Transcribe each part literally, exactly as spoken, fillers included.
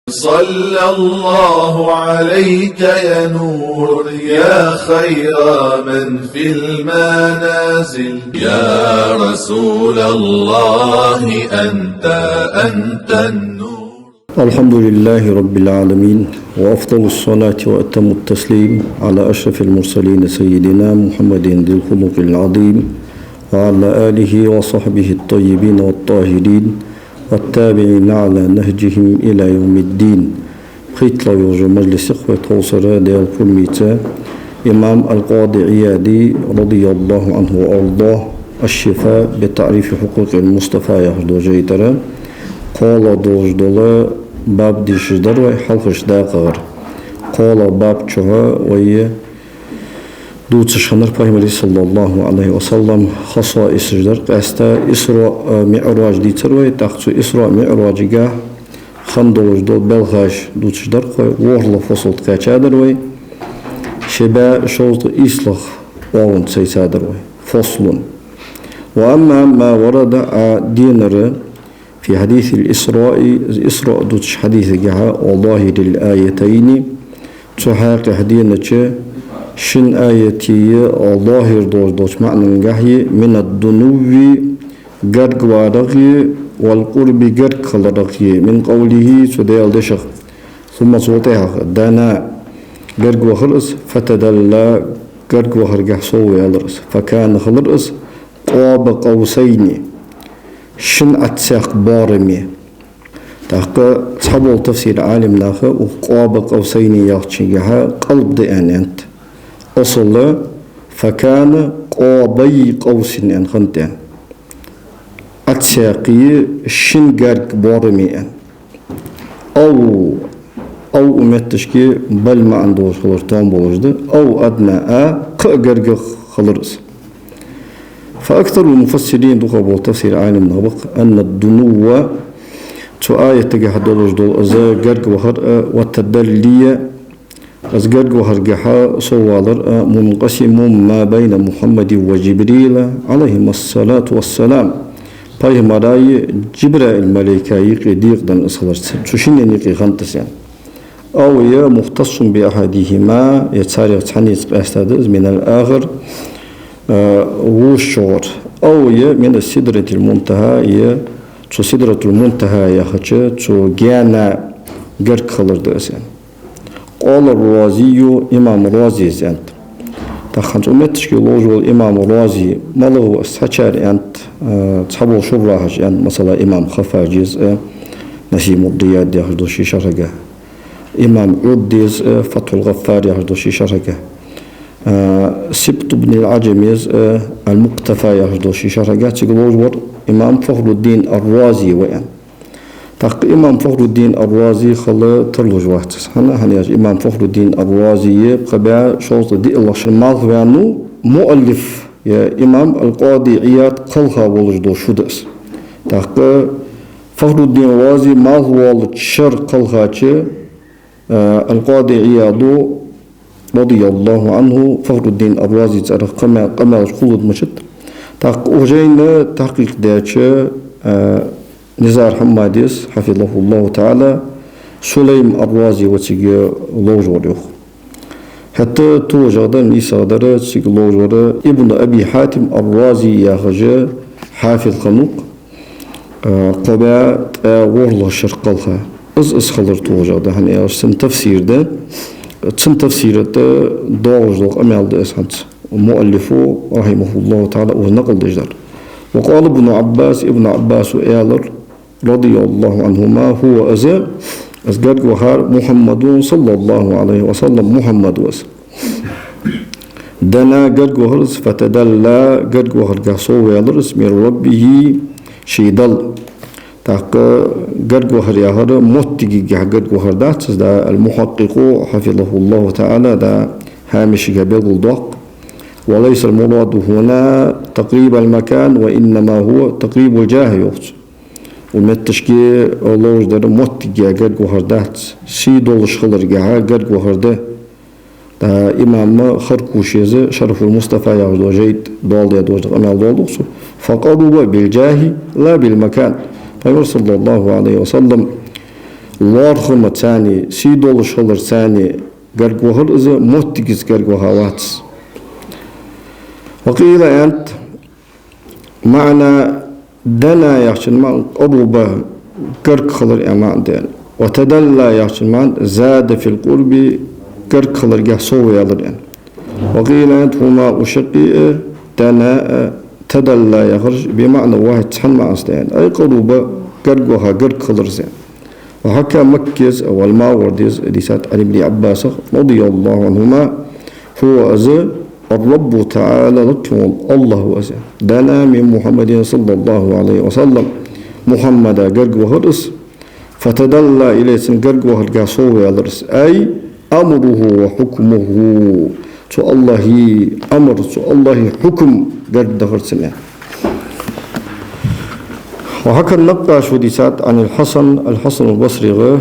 صلى الله عليك يا نور، يا خير من في المنازل. يا رسول الله، أنت، أنت النور. الحمد لله رب العالمين، وأفضل الصلاة وأتم التسليم على أشرف المرسلين سيدنا محمد ذي الخلق العظيم، وعلى آله وصحبه الطيبين والطاهرين، والتابعين على نهجهم إلى يوم الدين. Пхийттлагӏа йолча мажлисах вай тховсара Даьла пурамца имам аль-Къади Ӏияди, رضي الله عنه وأرضاه, الشفاء بتعريف حقوق المصطفى яхаш долча жайтӀара кхоалагӀа долаш дола баб дешаш дар вай хьалхарча дакъагара. КхоалагӀча баба чухь вай дувцаш хиннар Пайхамара, صلى الله عليه وسلم, хасоисаш дар, къаьстта Исроъ, э, МиӀраж дийцар вай, тӀаккха цу Исроъ МиӀражагахь хинна долаш дола белхаш дувцаш дар вай, ворхӀлагӀа фасл тӀакхаьчадар вай, ши бӀаь шовзткъеи ийслагӀа оагӀонца сайцадар вай. فصل. وأما ما ورد, Ӏа денар, في حديث الإسراء, Исроъ дувцача хьадисагахь, وظاهر الآيتين, цу хьакъехьа денача шин аятий зохӀир долаш долча маӀанагахьеи, من الدنو, гаргаварагӀеи, والقرب, гаргахиларагӀеи, من قوله, цу Даьла дешах. ثم, цул тӀехьагӀа, دنا, гаргавахар из, فتدلى, гаргавахаргахь совваьлар из, فكان, хилар из, قاب قوسين, шин Ӏадсаькх боараме. ТӀаккха цхьабола тафсира Ӏалимнаха укх قاب قوسين яхачунгахь къалб да аьнна аьннад. Асал فكان قاب قوس аьнна хиннад аьнна. Ӏадсаькхеи шин гарга боараме аьнна. أو, أو укх метташка بل маӀан долаш хилар тоам болаш да. أو أدنى, а, кхы а гаргагӀа хилар из. فأكثر المفسرين, дукхагӀбола тафсира Ӏалимнах ба-кх, أن الدنو, цу аятагахь долаш дола из гаргавахар а, والتدلي, из гаргавахаргахь соввалар а, منقسم ما بين محمد وجبريل عليهما الصلاة والسلام. Пайхамараи Жибраил малайкаи юкъе декъаденна из хиларца, цу шинне юкъе хиннад из аьнна. أو, е, مختص بأحدهما, е царех цхьаннеца къаьста да из, من الآخر, э, вокхарчугара. أو, е, من السدرة المنتهى, е, цу Сидратул-Мунтахьа яхача цу гаьна гарга хилар да из аьнна. قال الرازي, имам Разис аьннад. ТӀаккха хӀанз укх метташка ловш вола имам Рази малагӀа ва из, цхьачар аьннад, э, цхьабола шуррахьаша аьннад, масала, имам Хаффаджис, э, Насимуд-Дияд яхаш долча ший шархьагахь. Имам Ӏуддис, э, Фатхьул-ГӀаффар яхаш долча ший шархьагахь. Э, Сибт ибн аль-Ӏаджамис, э, Аль-Мукътафа яхаш долча ший шархьагахь цига ловш вар имам Фахруддин ар-Рази ва аьнна. ТӀаккха имам Фахруддин ар-Рази хила тарлуш вац из. ХӀана, хӀана аьлча имам Фахруддин ар-Рази кхы бӀаь шовзткъеи диълагӀча шера малхваьннав, муаллиф, е имам аль-Къади Ӏияд кхелха волаш дола шу да из. ТӀаккха Фахруддин Рази малхвоалача шера кхелхача, э, аль-Къади Ӏияда, رضي الله عنه, Фахруддин ар-Рази цӀерах къамаьл-, къамаьлаш хулад мачат. ТӀаккха укх жайна тахькъикъ даьча, э, Низар Хьаммадис, حفظه الله تعالى, Сулайм ар-Рази ва цига ловш вар, йоах. ХӀаьта тожагӀдар, нийсагӀдар цига ловш вар Ибн Аби Хьатим ар-Рази яхаш хьафиз хиннав-кх, э, кхо бӀаь ткъаь ворхӀлагӀча шера кхелха. Из, из хилар тожагӀа да, хӀана аьлча цун тафсир да. Цун тафсира тӀа доагӀаш дола къамаьл да из хӀанз муаллифо, رحمه الله تعالى, укхаза накъал деш дар. وقال ابن عباس, Ибн Ӏаббаса аьлар, رضي الله عنهما, هو, из, из гаргавахар, محمد صلى الله عليه وسلم, Мухьаммад ва из. دنا, гаргавахар из, فتدلى, гаргавахаргахь совваьлар из, من ربه, ший Далла. ТӀаккха гаргавахар яхар моттигагахь гаргавахар дац из, да, аль-Мухьакъкъикъо, حفظه الله تعالى, да, хьамишагахь белгалдоаккх. وليس المراد هنا تقريب المكان، وإنما هو تقريب الجاه, йоах цо. Укх метташка ловш дар моттигагахь гаргавахар дац, сий долаш хиларгахь гаргавахар да. ТӀаккха имам Харкушес Шарафул-Мустафа яхаш дола жайна тӀа доаладаь долаш да къамаьл, доаладу-кх цо: فقرب بالجاه لا بالمكان. Пайхамар, صلى الله عليه وسلم, лоархӀамца, сий долаш хиларца гарга вахар из, моттигашца гарга ваха вац из. وقيل, аьннад, маӀан دنا яхачун маӀан قرب, гарга хилар аьнна маӀан да. وتدلى яхачун маӀан زاد في القرب, гарга хиларга сов ваьлар аьнна. وقيل, аьннад, هما, уж шаккхе а, دنا а, تدلى яхараш بمعنى واحد, цхьан маӀанца да аьнна. أي قرب, гарга ваха, гарга хилар из. وحكى مكي, والماوردي дийцад, عن ابن عباس رضي الله عنهما, هو, из, الرب تعالى, лакха вола АллахӀ ва из. دنا من محمد صلى الله عليه وسلم, Мухьаммада гарга вахар из, فتدلى إليه, цунна гарга вахарга сов ваьлар из. أي أمره وحكمه, цу АллахӀа амар, цу АллахӀа хьукам гарга дахар цунна. وحكى النقاش дийцад عن الحسن, Аль-Хьасан Аль-Басригара,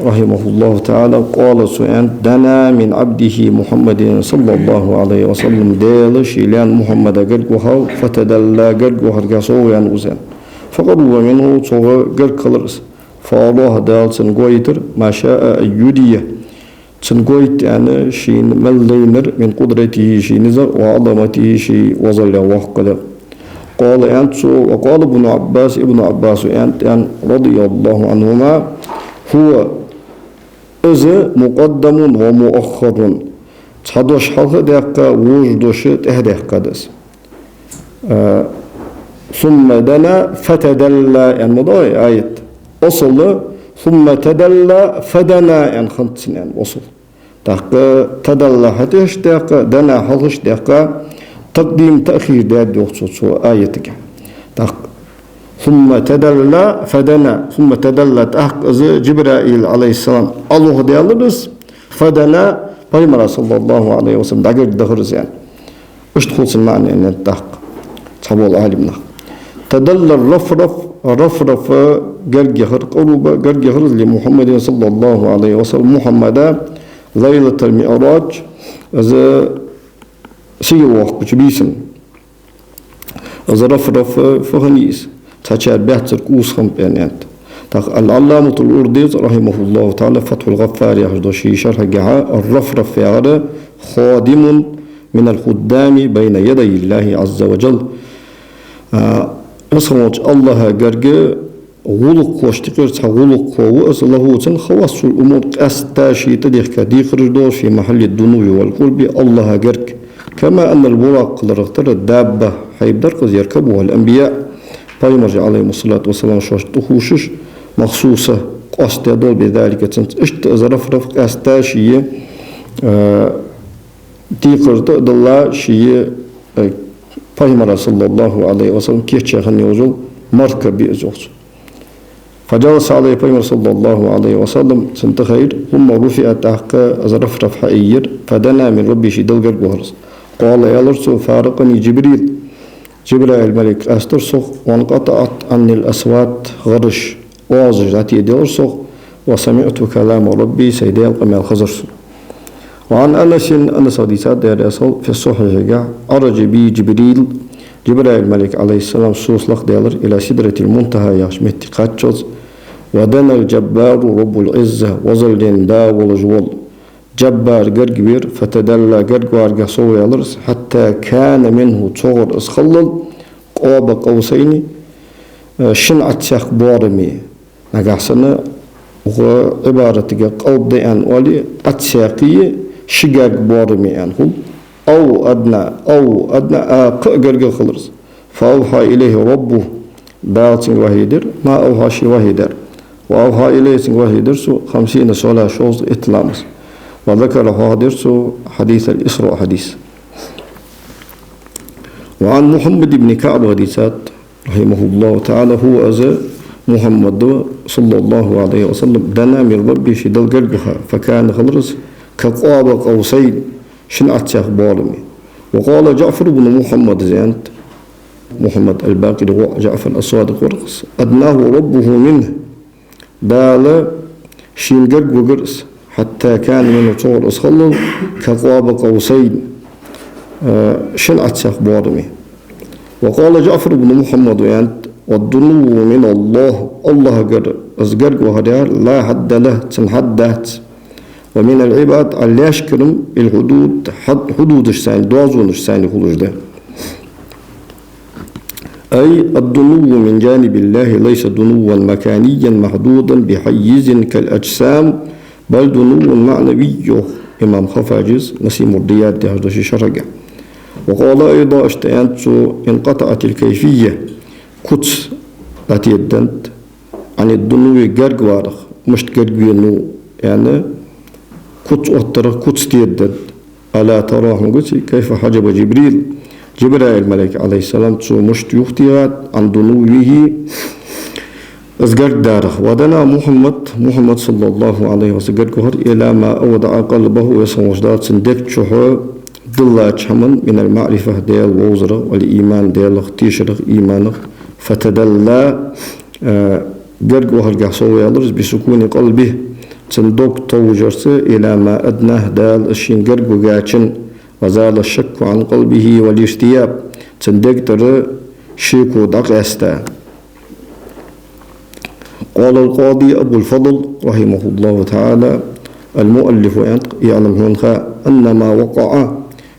رحمه الله تعالى, قال, цо аьннад: دنا من عبده محمد صلى الله عليه وسلم, Даьла ший лаьна Мухьаммада гарга вахав, فتدلى, гарга вахарга сов ваьннав из. فقرب منه, цох гарга хилар из. فأراه, Дала цунна гойтар, ما شاء أن يريه, цунна гойтта аьнна шийна мел лайнар, من قدرته, ший низагӀа, وعظمته, ший возаллех воккхагӀа. قال, аьннад цо, وقال ابن عباس, Ибн Ӏаббаса аьннад, аьнна, رضي الله عنهما, هو, из, مقدم ومؤخر, цхьа дош хьалха а даьккха, вож дош тӀехьа а даьккха да из. А, ثم دنا فتدلى, аьнна ма дий вай аят. Асл, ثم تدلى فدنا, аьнна хиннад цун, аьнна, асл. ТӀаккха تدلى хьатӀехьашка даьккха, دنا хьалхашка даьккха, такъдим-таъхир даьд йоах цо, цу аятага. ТӀаккха ثم تدلى فدنا, ثم تدلى, тӀаккха из Джабраил, Ӏалайхи ссалам, Ӏолохдаьлар из, فدنا, Пайхамара, صلى الله عليه وسلم, дӀагарга дахар из, аьнна. Иштта хул цун маӀан, аьннад тӀаккха цхьабола Ӏалимнаха. تدلى الرفرف, Рафраф гарга яхар, قرب, гарга яхар из, لمحمد صلى الله عليه وسلم, Мухьаммада, ليلة المعراج, из сигалвоаккхача бийсан. Из Рафраф фу хиннай из? Цхьачар баьццара кӀувс хиннаб, аьннад. ТӀаккха Аль-Ӏалламатул Урдуса, رحمه الله تعالى, Фатхьул-ГӀаффар яхаш долча ший шархьагахьа, الرفرف яхар خادم من الخدام بين يدي الله عز وجل. А, из хинна волча АллахӀа гарга гӀулакхошта юкъера цхьа гӀулакхо ва из, له, цун, خواص الأمور, къаьстта ший тӀадехка декхараш дола, في محل الدنو والقرب, АллахӀа гарга. كما أن البراق, хиларах тара, دابة, хьайба дар-кх из, يركبها الأنبياء, пайхамараш, عليهم الصلاة والسلام, шоашта тӀахувшаш, مخصوصة, къоастадаь дола, بذلك, цунца. Иштта из Рафраф къаьстта ший, а, декхар тӀа а дилла, ший, а, Пайхамара, صلى الله عليه وسلم, кийчъяь хинна йолаш йола маркаб я из, йоах цо. فجلس عليه, Пайхамар, صلى الله عليه وسلم, цунна тӀахайра, ثم رفع, тӀаккха из Рафраф хьаиййар, فدنا من ربه, ший Далла гарга вахар из. قال, аьлар цо: فارقني جبريل, Джабраил малейк къаьстар сох, وانقطعت عني الأصوات, гӀараш, оазаш дӀатеделар сох, وسمعت كلام ربي, сай Даьла къамаьл хезар сона. وعن أنس, Анаса дийцад, Даьла раьза хилва, في الصحيح, عرج بي جبريل, Джабраил малейк, عليه السلام, сона лакхдаьлар, إلى سدرة المنتهى яхача метте кхаччалца, ودنا الجبار رب العزة, возаллен да волаш вола Джаббар гарга вера, فتدلى, гарга варга сов ваьлар из, حتى كان منه, цогӀар из хилал, قاب قوسين, шин Ӏадсаькх боараме. Нагахьа санна укх Ӏибаратага къалб да аьнна оале, Ӏадсаькхеи ши гарга боараме аьнна хул. أو أدنى, أو أدنى, а, кхы а гаргагӀа хилар из. فأوحى إليه ربه, Дала цунга вахьи дир, ما أوحى, ше вахьи даьр. وأوحى إليه, цунга вахьи дир цо, خمسين صلاة, шовзткъа итт ламаз. وذكر, хьоахадир цо, حديث الإسراء хьадис. وعن محمد بن كعب дийцад, رحمه الله تعالى, هو, из Мухьаммад, صلى الله عليه وسلم, دنا من ربه, ший Далла гарга ваха, فكان, хилар из, كقاب قوسين, шин Ӏадсаькх боараме. وقال جعفر بن محمد, из аьннад, Мухьаммад аль-Бакъирий воӀ, Джаъфар ас-Садикъ вар-кх из, أدناه ربه منه, Дала шийна гарга вигар из, حتى كان منه, цогӀар из хилал, كقاب قوسين, э, шин Ӏадсаькх боараме. وقال جعفر بن محمد, аьннад, والدنو من الله, АллахӀагара из гарга вахар яхар, لا حد له, цун хьад дац. ومن العباد, Ӏа лаьшкара-м, الحدود, хьад-, хьудудаш санна, дозонаш санна хулаш да. أي الدنو من جانب الله ليس دنوا مكانيا محدودا بحيز كالأجسام, بل دنو معنوي, йоах имам Хаффаджис Насимур-Рияд яхаш долча ший шархьага. وقال أيضا, иштта аьннад цо, انقطعت الكيفية, куц дӀатеддад, عن الدنو, гарга варах, мишта гарга венав, аьнна, куц оттарах куц теддад. ألا ترى, хьона гуций, كيف حجب جبريل, Джабраил малайк, عليه السلام, цо мишта юхатехад, عن دنوه, из гарга дарах. ودنا محمد, Мухьаммад, صلى الله عليه وسلم, гарга вахар, إلى ما أودع قلبه, Веза хинна волча Дала цун дег чу диллача хӀаман, من المعرفة, Даьла вовзарах, والإيمان, Даьлах тешарах, иманах, فتدلى, э, гарга вахаргахьа совъяьлар из, بسكون قلبه, цун дог товжарца, إلى ما أدناه, Дала из шийна гарга вигачун, وزال الشك عن قلبه والارتياب, цун дег тӀара шеко дӀакъаьста. قال القاضي أبو الفضل رحمه الله تعالى, المؤلف, аьннад, اعلم, хьона ха, أن ما وقع,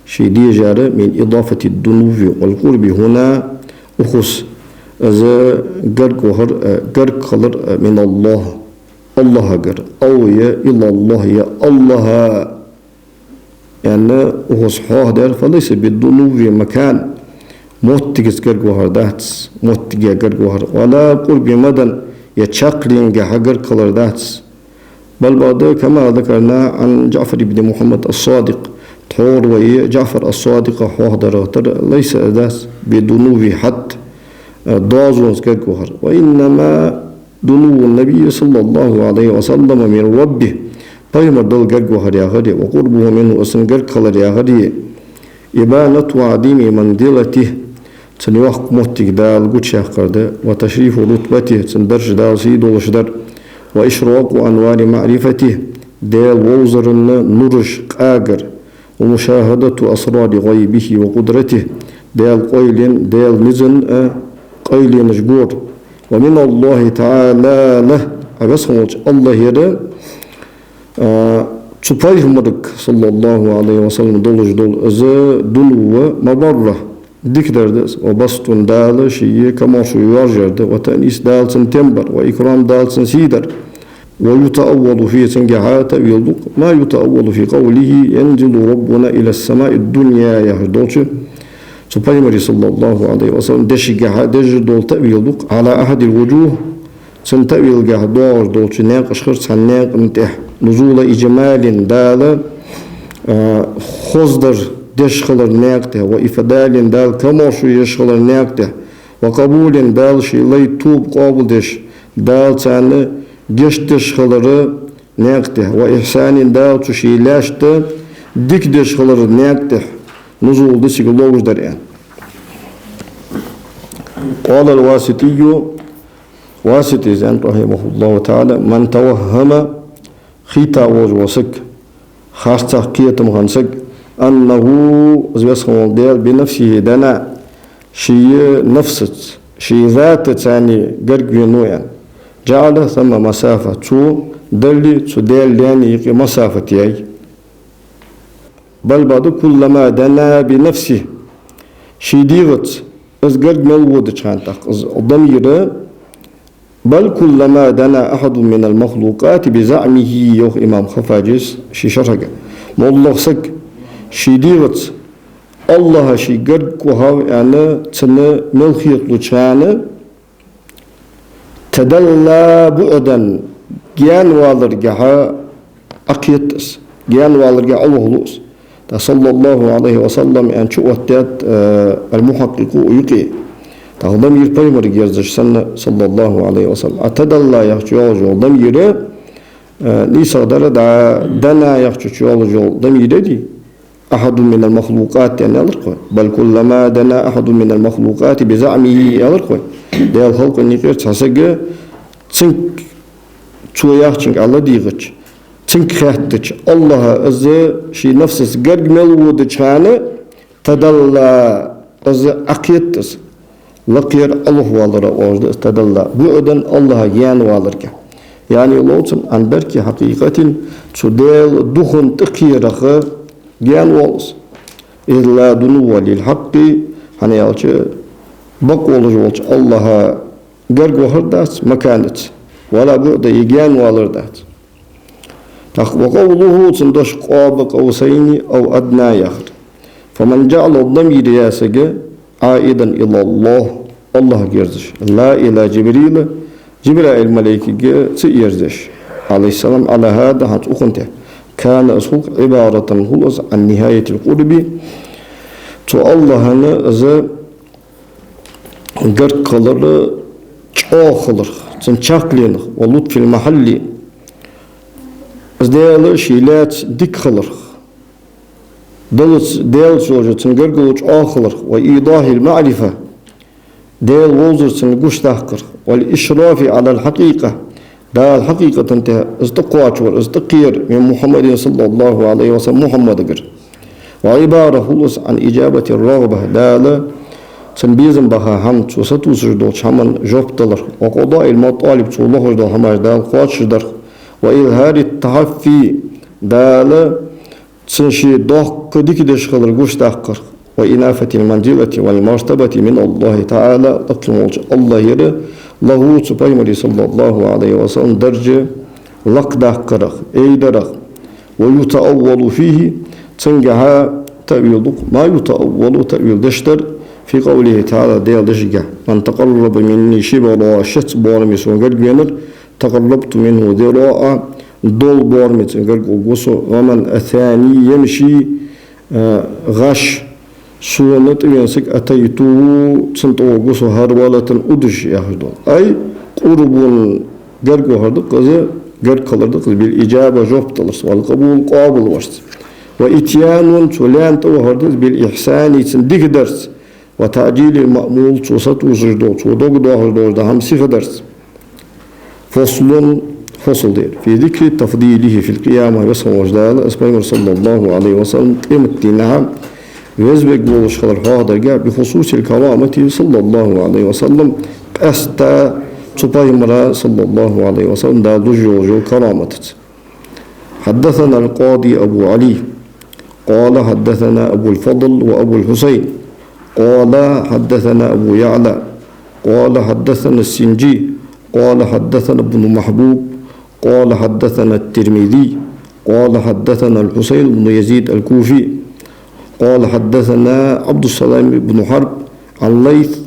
ше дежар, من إضافة الدنو والقرب هنا, укхаза из гарга вахар, э, гарга хилар, э, من الله, АллахӀагара, أو, е, إلى الله, е АллахӀа, аьнна, укхаза хьоахадаьр, فليس بدنو مكان, моттигаца гарга вахар дац, моттигах гарга вахар, ولا قرب مدى, е чаккхенгахьа гарга хилар дац. بل, бакъда, كما ذكرنا عن جعفر بن محمد الصادق, тхьовра вай Джаъфар ас-Садикъах хьоахадарах тара, ليس, из дац, بدنو حد, э, дозонца гарга вахар. وإنما دنو النبي صلى الله عليه وسلم من ربه, пайхамар Далла гарга вахар яхари, وقربه منه, из цунна гарга хилар яхари, إبانة عظيم منزلته, цун йоккха моттиг Дала гучаяккхар да, وتشريف رتبته, цун дарж Дала сий долаш дар, وإشراق أنوار معرفته, Даьла вовзара нураш къагар, ومشاهدة أسرار غيبه وقدرته, Даьла къойлен, Даьла низан, э, къайленаш гор. ومن الله تعالى له, Веза хинна волча АллахӀера, э, цу пайхамарга, صلى الله عليه وسلم, долаш дола из дунув, مبرة, дикадар да из, وبسط, Дала ший камаьршо йоаржаяр да, وتأنيث, Дала цунна тем бар, وإكرام, Дала цунна сий дар. ويتأول فيه, цунгахьа таъвил ду-кх, ما يتأول في قوله ينزل ربنا إلى السماء الدنيا яхаш долча, цу пайхамара, صلى الله عليه وسلم, дешагахьа деш дола таъвил ду-кх, على أحد الوجوه, цун таъвилгахьа доагӀаш долча наькъашхара цхьан наькъа тӀа, نزول إجمال, Дала, а, хоздар деш хилара наькъа тӀа, وإفضال, Дала камаьршо еш хилара наькъа тӀа, وقبول, Дала ший лай тоба къоабалдеш, Дала царна гешт деш хилара наькъа тӀа, وإحسان, Дала цу ший лаьшта дика деш хилара наькъа тӀа, نزول да цига ловш дар, аьнна. قال الواسطي, Васитис аьннад, رحمه الله تعالى: من توهم, хийтта волаш вола саг, харцахьа кхетам хинна саг, أنه, из Веза хинна вола Даьла, بنفسه دنا, ший нафсаца, ший затаца гарга венав, аьнна, جعل ثم مسافة, цо дале, цу Даьла лаьна юкъе масафат яьй. بل, бакъда, كلما دنا بنفسه, ший дегӀаца из гарга мел водача хана, тӀаккха из дамир, بل كلما دنا أحد من المخلوقات بزعمه, йоах имам Хаффаджис ший шархьага. МоллагӀа саг ший дегӀаца АллахӀа ший гарга вахав аьнна, цунна мел хеталуча хана, تدلى بعدا, гаьнаваларгахьа Ӏокхет из, гаьнаваларгахьа Ӏовахалу из. ТӀаккха صلى الله عليه وسلم аьнна чуоттадаьд, э, المحقق юкъе. ТӀаккха дамир пайхамарга ерзаш санна, صلى الله عليه وسلم. А تدلى яхача чу йоаллаш йола дамир, э, нийсагӀа дар, да, دنا яхача чу йоаллаш йола дамир дий, أحد من المخلوقات аьнна аьлар-кх вай. بل كلما دنا أحد من المخلوقات بزعمه аьлар-кх вай. Даьла халкъа юкъера цхьа саг, цунга, цо яхачунга Ӏа ладийгӀача, цунга хаьттача, АллахӀа из ший нафсаца гарга мел водача хана, تدلى, из Ӏокхет из. Лакхера Ӏалохвалара оалаш да из тадалла. بعدا, АллахӀах гаьнаваларга. يعني ловцан عن درك حقيقة, цу Даьла духьал тӀакхерах гаьнавоал из. إذ لا دنو للحق, хӀана аьлча бакъ волаш волча АллахӀа гарга вахар дац маканаца, ولا بعد, е гаьнавалар дац. ТӀаккха وقوله, цун дош قاب قوسين أو أدنى яхар. فمن جعل الضمير, ер саг, عائدا إلى الله, АллахӀага ерзаш, لا إلى جبريل, Жибраил малайкага ца ерзаш, عليه السلام, على هذا, хӀанз укхунна тӀа, كان, из хул, عبارة, хул из, عن نهاية القرب, цу АллахӀа из гарга хилар чӀоагӀа хиларах, цун чакхленах, ولطف المحل, из Даьла ший лаьца дика хиларах, Даллаца, Даьлаца уже цун гаргало чӀоагӀа хиларах, وإيضاح المعرفة, Даьла вовзар цунна гучадаккхарах, والإشراف على الحقيقة, Дала хьакъикъата тӀа из тӀакхоачавар, из тӀакхер, من محمد صلى الله عليه وسلم, Мухьаммадагара. وعبارة, хул из, عن إجابة الرغبة, Дала цунна безам баха хӀама, цо сатувсаш долча хӀаман жоп даларах, وقضاء المطالب, цо лохаш дола хӀамаш Дала кхоачашдарах, وإظهار التحفي, Дала цунна ший доккха дика деш хилар гучадаккхарах, وإنافة المنزلة والمرتبة من الله تعالى, лакха волча АллахӀера, له, цу пайхамара, صلى الله عليه وسلم, даржа лакхдаккхарах, айдарах. ويتأول فيه, цунгахьа таъвил да-кх, ما يتأول, таъвил деш дар, في قوله تعالى, Даьла дешагахьа: من تقرب مني شبرا, шец боараме сона гарга венар, تقربت منه ذراعا, дола боараме цун гарга гӀоргва со, ومن أتاني يمشي, э, гӀаш сона тӀавена саг, أتيته, цунна тӀагӀоргва со, هرولة, удаш, яхаш дола. أي قرب, гарга вахар да-кх из, гарга хилар да-кх из, بالإجابة, жоп даларца, والقبول, къоабалварца. وإتيان, цо лаьна тӀавахар да из, بالإحسان, цунна дика дарца. وتعجيل المأمول, цо сатувсаш дола, цо дог доахаш дола хӀама сиха дарца. فصل, фасл да ер, في ذكر تفضيله في القيامة, Веза хинна волча Дала из пайхамар, صلى الله عليه وسلم, къематдийнахьа веза вергволаш хилар хьоахадарга, بخصوص الكرامة صلى الله عليه وسلم, къаьстта цу пайхамара, صلى الله عليه وسلم, Дала луш йолаш йола караматаца. حدثنا القاضي أبو علي قال حدثنا أبو الفضل وأبو الحسين قال حدثنا أبو يعلى قال حدثنا السنجي قال حدثنا ابن محبوب قال حدثنا الترمذي قال حدثنا الحسين بن يزيد الكوفي قال حدثنا عبد السلام بن حرب عن ليث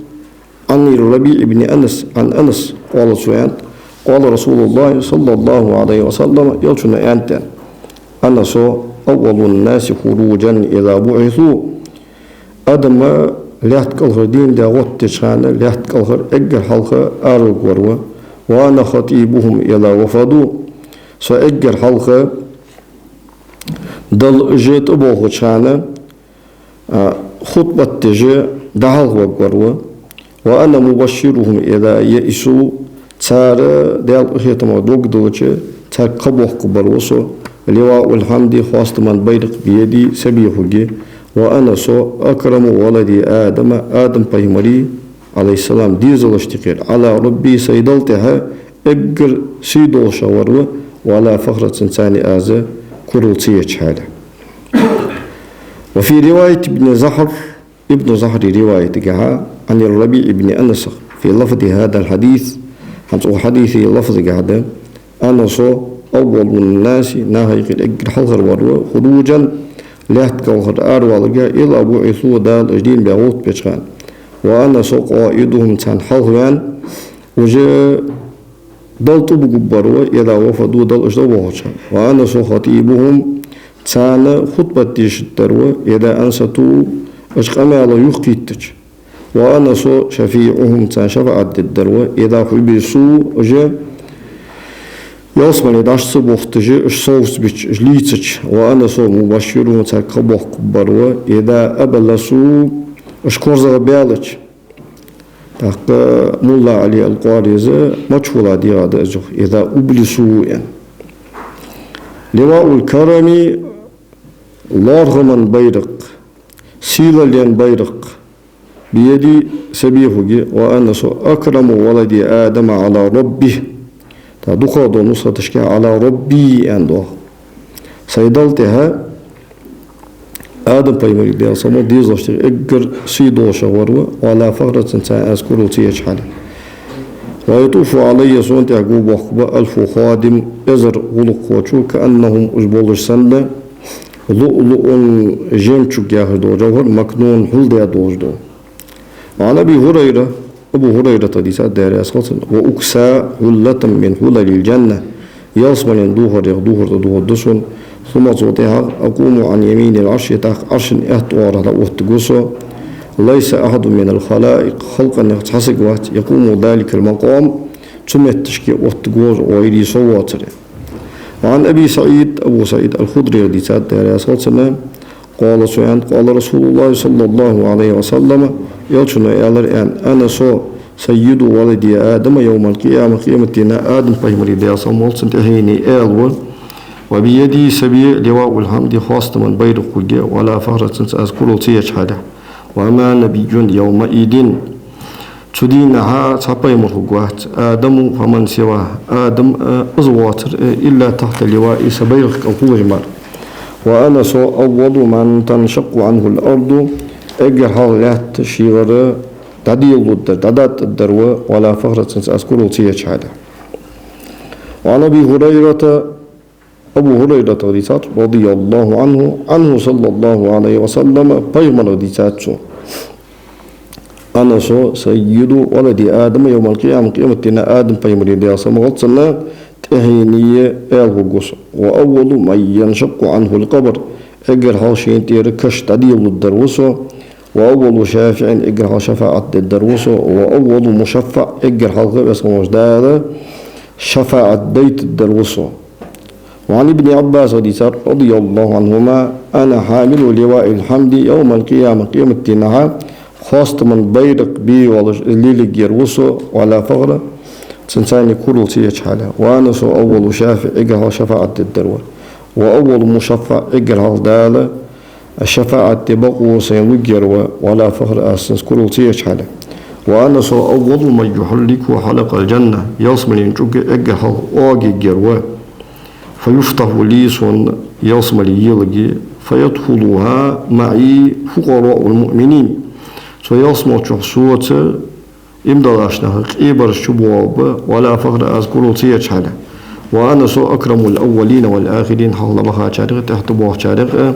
عن الربيع بن أنس عن أنس قال, цо аьннад: قال رسول الله صلى الله عليه وسلم, Элчано аьннад, аьнна: أنا, со, أول الناس خروجا إذا بعثوا, адама лаьтта кӀалхара дийна даь гӀоттадеча хана лаьтта кӀалхара эггара хьалха араваргвар ва, وأنا خطيبهم إذا وفدوا, со эггара хьалха Далла уж тӀабоахача хана а, хутбат деш дӀахьалхаваргвар ва, وأنا مبشرهم إذا يئسوا, цар Даьла къахетамах дог диллача, царга кхаъ боаккхаргбар ва со, لواء الحمد, хоастама байракх бийя, са бехуге, وأنا, со, أكرم ولد آدم, Адам пайхамара, عليه السلام, дезалашта юкъера, على ربي, сай Далла тӀехьа эггара сий долаш вар ва, ولا فخر, цунцара аз курал ца еча хьале. وفي رواية ابن زحر, Ибн Захьара риваятагахьа, عن الربيع بن أنس, في لفظ هذا الحديث, хӀанз укх хьадиса лафзагахьа да: أنا, со, أول الناس, наха юкъера эггара хьалхара вар ва, خروجا, лаьтта кӀалхара араваларга, إذا بعثوا, Дала уж дийна баь гӀовттабеча хана, وأنا, со, قائدهم, царна хьалхаваьнна, уж Далла тӀабугаргбар ва, إذا وفدوا, Далла уж тӀабоахача хана, وأنا, со, خطيبهم, царна хутбат дешаргдар ва, إذا أنصتوا, уж къамаьл юхакхийттача, وأنا, со, شفيعهم, царна шафаӀат дергдар ва, إذا حبسوا, уж ялсмале дӀа ца бохийташ, уж совцабича, уж лийцача, وأنا, со, مبشرهم, царга кхаъ боаккхаргбар ва, إذا أبلسوا, уж корзагӀбаьлча. ТӀаккха Мулла Ӏали ал-Къариза мачхӀула дегӀа да из юха, إذا أبلسوا, аьнна. لواء الكرم, лоархӀама байракх, сийлалла байракх, بيدي, са бехуге, وأنا со أكرم ولد آدم على ربه. ТӀаккха дукхагӀдолча нусхаташка على ربي аьнна доагӀа. Сай Далла тӀехьа Адам пайхамар, Даьла салам хилда цунна, дезалашта тӀа эггара сий долаш вар ва, ولا فخر, цунца аз курал ца еча хьале. ويطوف علي, сона тӀехьа гобоаккхаргба, ألف خادم, эзар гӀулакхочо, كأنهم, уж болаш санна, لؤلؤ, жемчуг яхаш дола, جوهر, مكنون, хьулдаь долаш дола. وعن أبي هريرة, Абу ХӀурайрата дийцад, Даьла раьза хилва цунна: وأكسى حلة من حلل الجنة, ялсмален духарех духар тӀадувхаргда сона, ثم, цул тӀехьагӀа, أقوم عن يمين العرش, тӀаккха Ӏарша аьтта оагӀорахьа дӀаоттаргва со, ليس أحد من الخلائق, халкъех цхьа саг вац, يقوم ذلك المقام, цу метташка оттаргволаш, غيري, со воацаре. وعن أبي سعيد, Абу СаӀид ал-Худрига дийцад, Даьла раьза хилва цунна, قال, цо аьннад: قال رسول الله صلى الله عليه وسلم, Элчано аьлар, аьнна: أنا со سيد ولد آدم يوم القيامة, къематдийнахьа Адам пайхамара, Даьла салам хилда цунна, тӀехьене аьла ва, وبيدي, са бе, لواء الحمد, хоастама байракх хургья, ولا فخر, цунца аз курал ца еча хьале. وما نبي يومئذ, цу дийнахьа цхьа пайхамар хургвац, آدم فمن سواه, Адам а, из воацар а, إلا تحت لوائي, са байракха кӀал хулаш мара. وأنا со أول من تنشق عنه الأرض, эггара хьалха лаьтта шийгара дӀадийлалургдар, дӀадаттаргдар ва, ولا فخر, цунца аз курал ца еча хьале. وعن أبي هريرة, Абу ХӀурайрата дийцад, رضي الله عنه, عنه صلى الله عليه وسلم, пайхамарах дийцад цо: أنا со سيد ولد آدم يوم القيامة, къематдийнахьа Адам пайхамара, Даьла салам хилда цунна, тӀехьене аьла хургва со. وأول من ينشق عنه القبر, эггара хьалха шийна тӀера каш дӀадийлалургдар ва со. وأول شافع, эггара хьалха шафаӀат дергдар ва со. وأول مشفع, эггара хьалха Веза хинна волча Дала шафаӀат дайтаргдар ва со. وعن ابن عباس, дийцад, رضي الله عنهما: أنا حامل لواء الحمد يوم القيامة, къематдийнахьа хоастама байракх бе йолаш лелаергьяр ва со, ولا فخر, цунца курал ца еча хьале. وأنا со أول شافع, эггара хьалха шафаӀат дергдар ва. وأول مشفع, эггара хьалха Дала шафаӀат де бокъо сайна лургьяр ва, ولا فخر, аз цунца курал ца еча хьале. وأنا со أول من يحلق حلق الجنة, ялсмален чӀуг эггара хьалха оагаергьяр ва. فيفتح لي, сона ялсмале еларгья, فيدخلها معي فقراء المؤمنين, цу ялсмала чухь соца иман долча наха къебараш чубоагӀаргба, ولا فخر, аз курал ца еча хьале. وأنا со أكرم الأولين والآخرين, хьалха бахачарех а, тӀехьа тӀабоагӀачарех а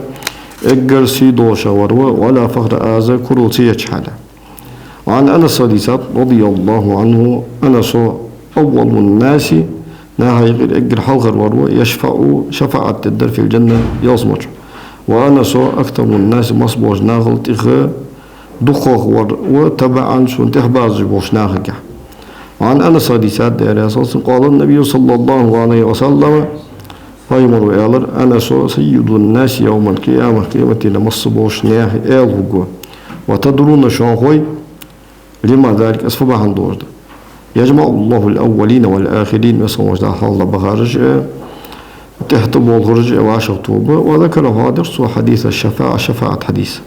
эггара сий долаш вар ва, ولا فخر, аз курал ца еча хьале. وعن أنس, дийцад, رضي الله عنه, أنا со أول الناس, наха юкъера эггара хьалхара вар ва, يشفع, шафаӀат дергдар, في الجنة, ялсмала чу. وأنا со أكثر الناس, масса болча нахал тӀех дукхагӀа вар ва, تبعا, сона тӀехьабазаш болча нахагахь. وعن أنس, дийцад, Даьла раьза хилва цунна, قال النبي صلى الله عليه وسلم, пайхамара аьлар: أنا со سيد الناس يوم القيامة, къематдийнахьа масса болча наьха аьла хургва. وتدرون, шоана хой, لما ذلك, из фу бахьан долаш да. يجمع الله الأولين والآخرين, Веза хинна волча Дала хьалха бахараш а, тӀехьа тӀаболхараш а вӀашагӀтохаргба. وذكر, хьоадир цо, حديث الشفاعة, шафаӀат хьадис.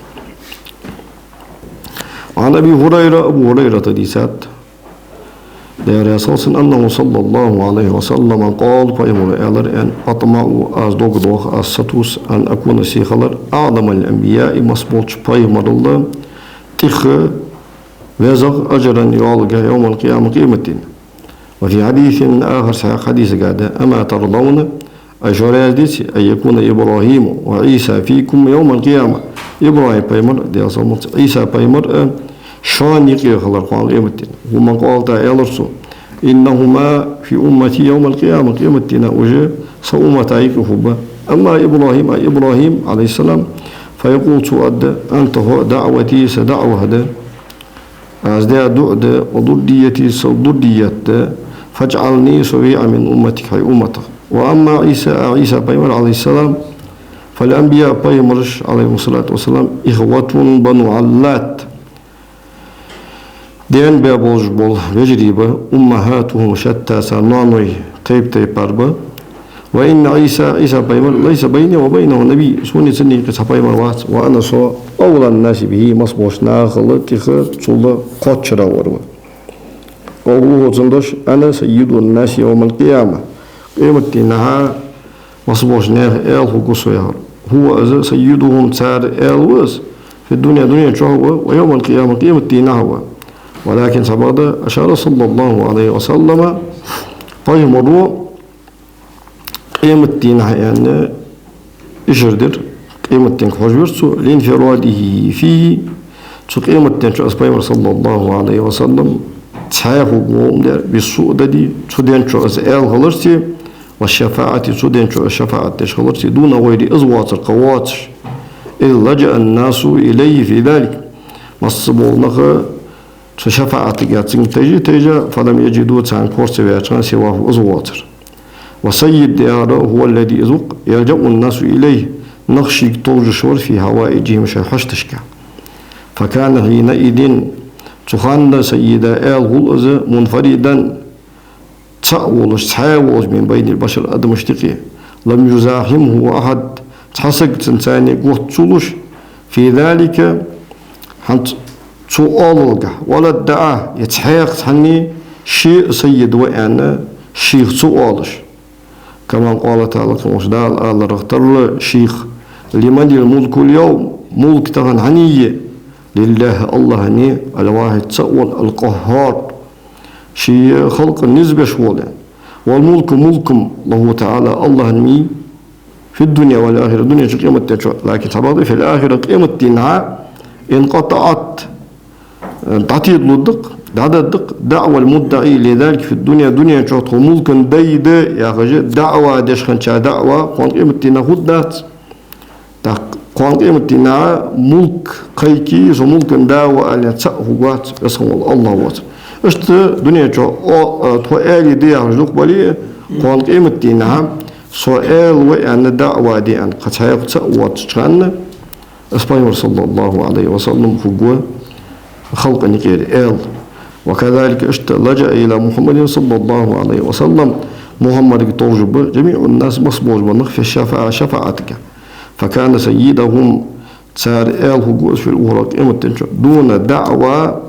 وعن أبي هريرة, Абу ХӀурайрата дийцад, Даьла раьза хилва цунна, أنه صلى الله عليه وسلم قال, пайхамара аьлар, аьнна: أطمع, аз дог доах, аз сатувс, أن أكون, се хилар, أعلم الأنبياء, масса болча пайхамарал тӀех везагӀа, أجرا, йоалага, يوم القيامة, къематдийнахьа. وفي حديث آخر, цхьаькха хьадисага да: أما ترضون, ай шо раьза деций, أن يكون إبراهيم وعيسى فيكم يوم القيامة, ИбрахӀим пайхамар, Даьла салам хилда цунна, Ӏийса пайхамар а шоана юкъе хилар кхоана къематдийнахьа. ثم قال, тӀаккха аьлар цо: إنهما في أمتي يوم القيامة, къематдийнахьа уж са уммата юкъе хургба. أما إبراهيم, а ИбрахӀим, عليه السلام, فيقول, цо аргда: أنت, хьо, دعوتي, са даӀват да, аз даь дуӀа да, وذريتي, са дуррият да, فاجعلني, со ве Ӏа, من أمتك, хьай умматах. وأما عيسى, а Ӏийса пайхамар, عليه السلام, فالأنبياء, пайхамараш, عليهم الصلاة والسلام, إخوة بنو علات, даь-баь болаш бола вежарий ба, أمهاتهم شتى, цар ноаной тайп-тайпара ба, وإن عيسى, Ӏийса пайхамар, ليس بيني وبينه نبي, сона цунна юкъе цхьа пайхамар вац, وأنا, со, أولى الناس به, массаболча нахал тӀехьа цул кхоачара вар ва. قوله, цун дош: أنا سيد الناس يوم القيامة. Къематдийнахьа массаболча наьха аьла хургва со яхар. هو, из, سيدهم, цар аьла ва из, في الدنيا, дунен чу а ва, ويوم القيامة, къематдийнахьа а ва. ولكن, цхьабакъда, أشار صلى الله عليه وسلم, пайхамаро къематдийнахьа аьнна ишар дир, къематденга хьожавир цо, لانفراده فيه, цу къематден чу из пайхамар, صلى الله عليه وسلم, цхьаь хургволга ма дар, بالسؤدد, цу ден чу из аьла хиларца, والشفاعة, цу ден чу из шафаӀат деш хиларца, دون غيره, из воацар кхы воацаш. إذ لجأ الناس إليه في ذلك. Массабола нах цу шафаӀатага цунга тайжа-тайжа, فلم يجدوا, царна кора ца ваьча хана, سواه, из воацар. والسيد, дера, هو الذي, из ва-кх, يلجأ الناس إليه, нах шийга товжаш вар, في حوائجهم, шоай хьашташка. فكان حينئذ, цу хана سيدا аьла хул из, منفردا, цаӀ волаш, цхьаь волаш, من بين البشر, адамашта юкъе. لم يزاحمه أحد, цхьа саг цунца цхьана готта ца луш, في ذلك, хӀанз цу оалалгахь, ولا ادعى, е цхьаькха цхьанне ше а سيد ва аьнна, шийх ца оалаш. كما قال تعالى, кхы волча Дала аьларах тарра шийх: لمن الملك اليوم, мулк тахан хьанна я? لله, АллахӀа я, الواحد, цаӀ вола, القهار, ший халкъ низбеш вола. والملك, мулк, له تعالى, АллахӀа я, في الدنيا والآخرة, дунен чу, къематден чу, لكن, цхьабакъда, في الآخرة, къематдийнахьа, انقطعت, дӀатеда лургда-кх, дӀадаргда-кх, دعوى المدعي لذلك في الدنيا, дунен чу тхо мулка дай да яхаш даӀва деш хиннача даӀва кхоана къематдийнахьа хургдац. ТӀаккха кхоана къематдийнахьа мулк кхайке, со мулка да ва аьнна, цаӀ хургвац, Веза хинна вола АллахӀ воацар. Иштта дунен чу, о, тхо аьле да яхаш дукха бале а, кхоана къематдийнахьа со аьла ва аьнна даӀва де аьнна кхы цхьаькха цаӀ воацача хана, из пайхамар, صلى الله عليه وسلم, хургва халкъа юкъера аьла. وكذلك, иштта, لجأ إلى محمد صلى الله عليه وسلم, Мухьаммадага товжаргба, جميع الناس, массаболча нах, في الشفاعة, шафаӀатага. فكان سيدهم, цар аьла хургва из, في الأخرى, къематден чу, دون دعوى,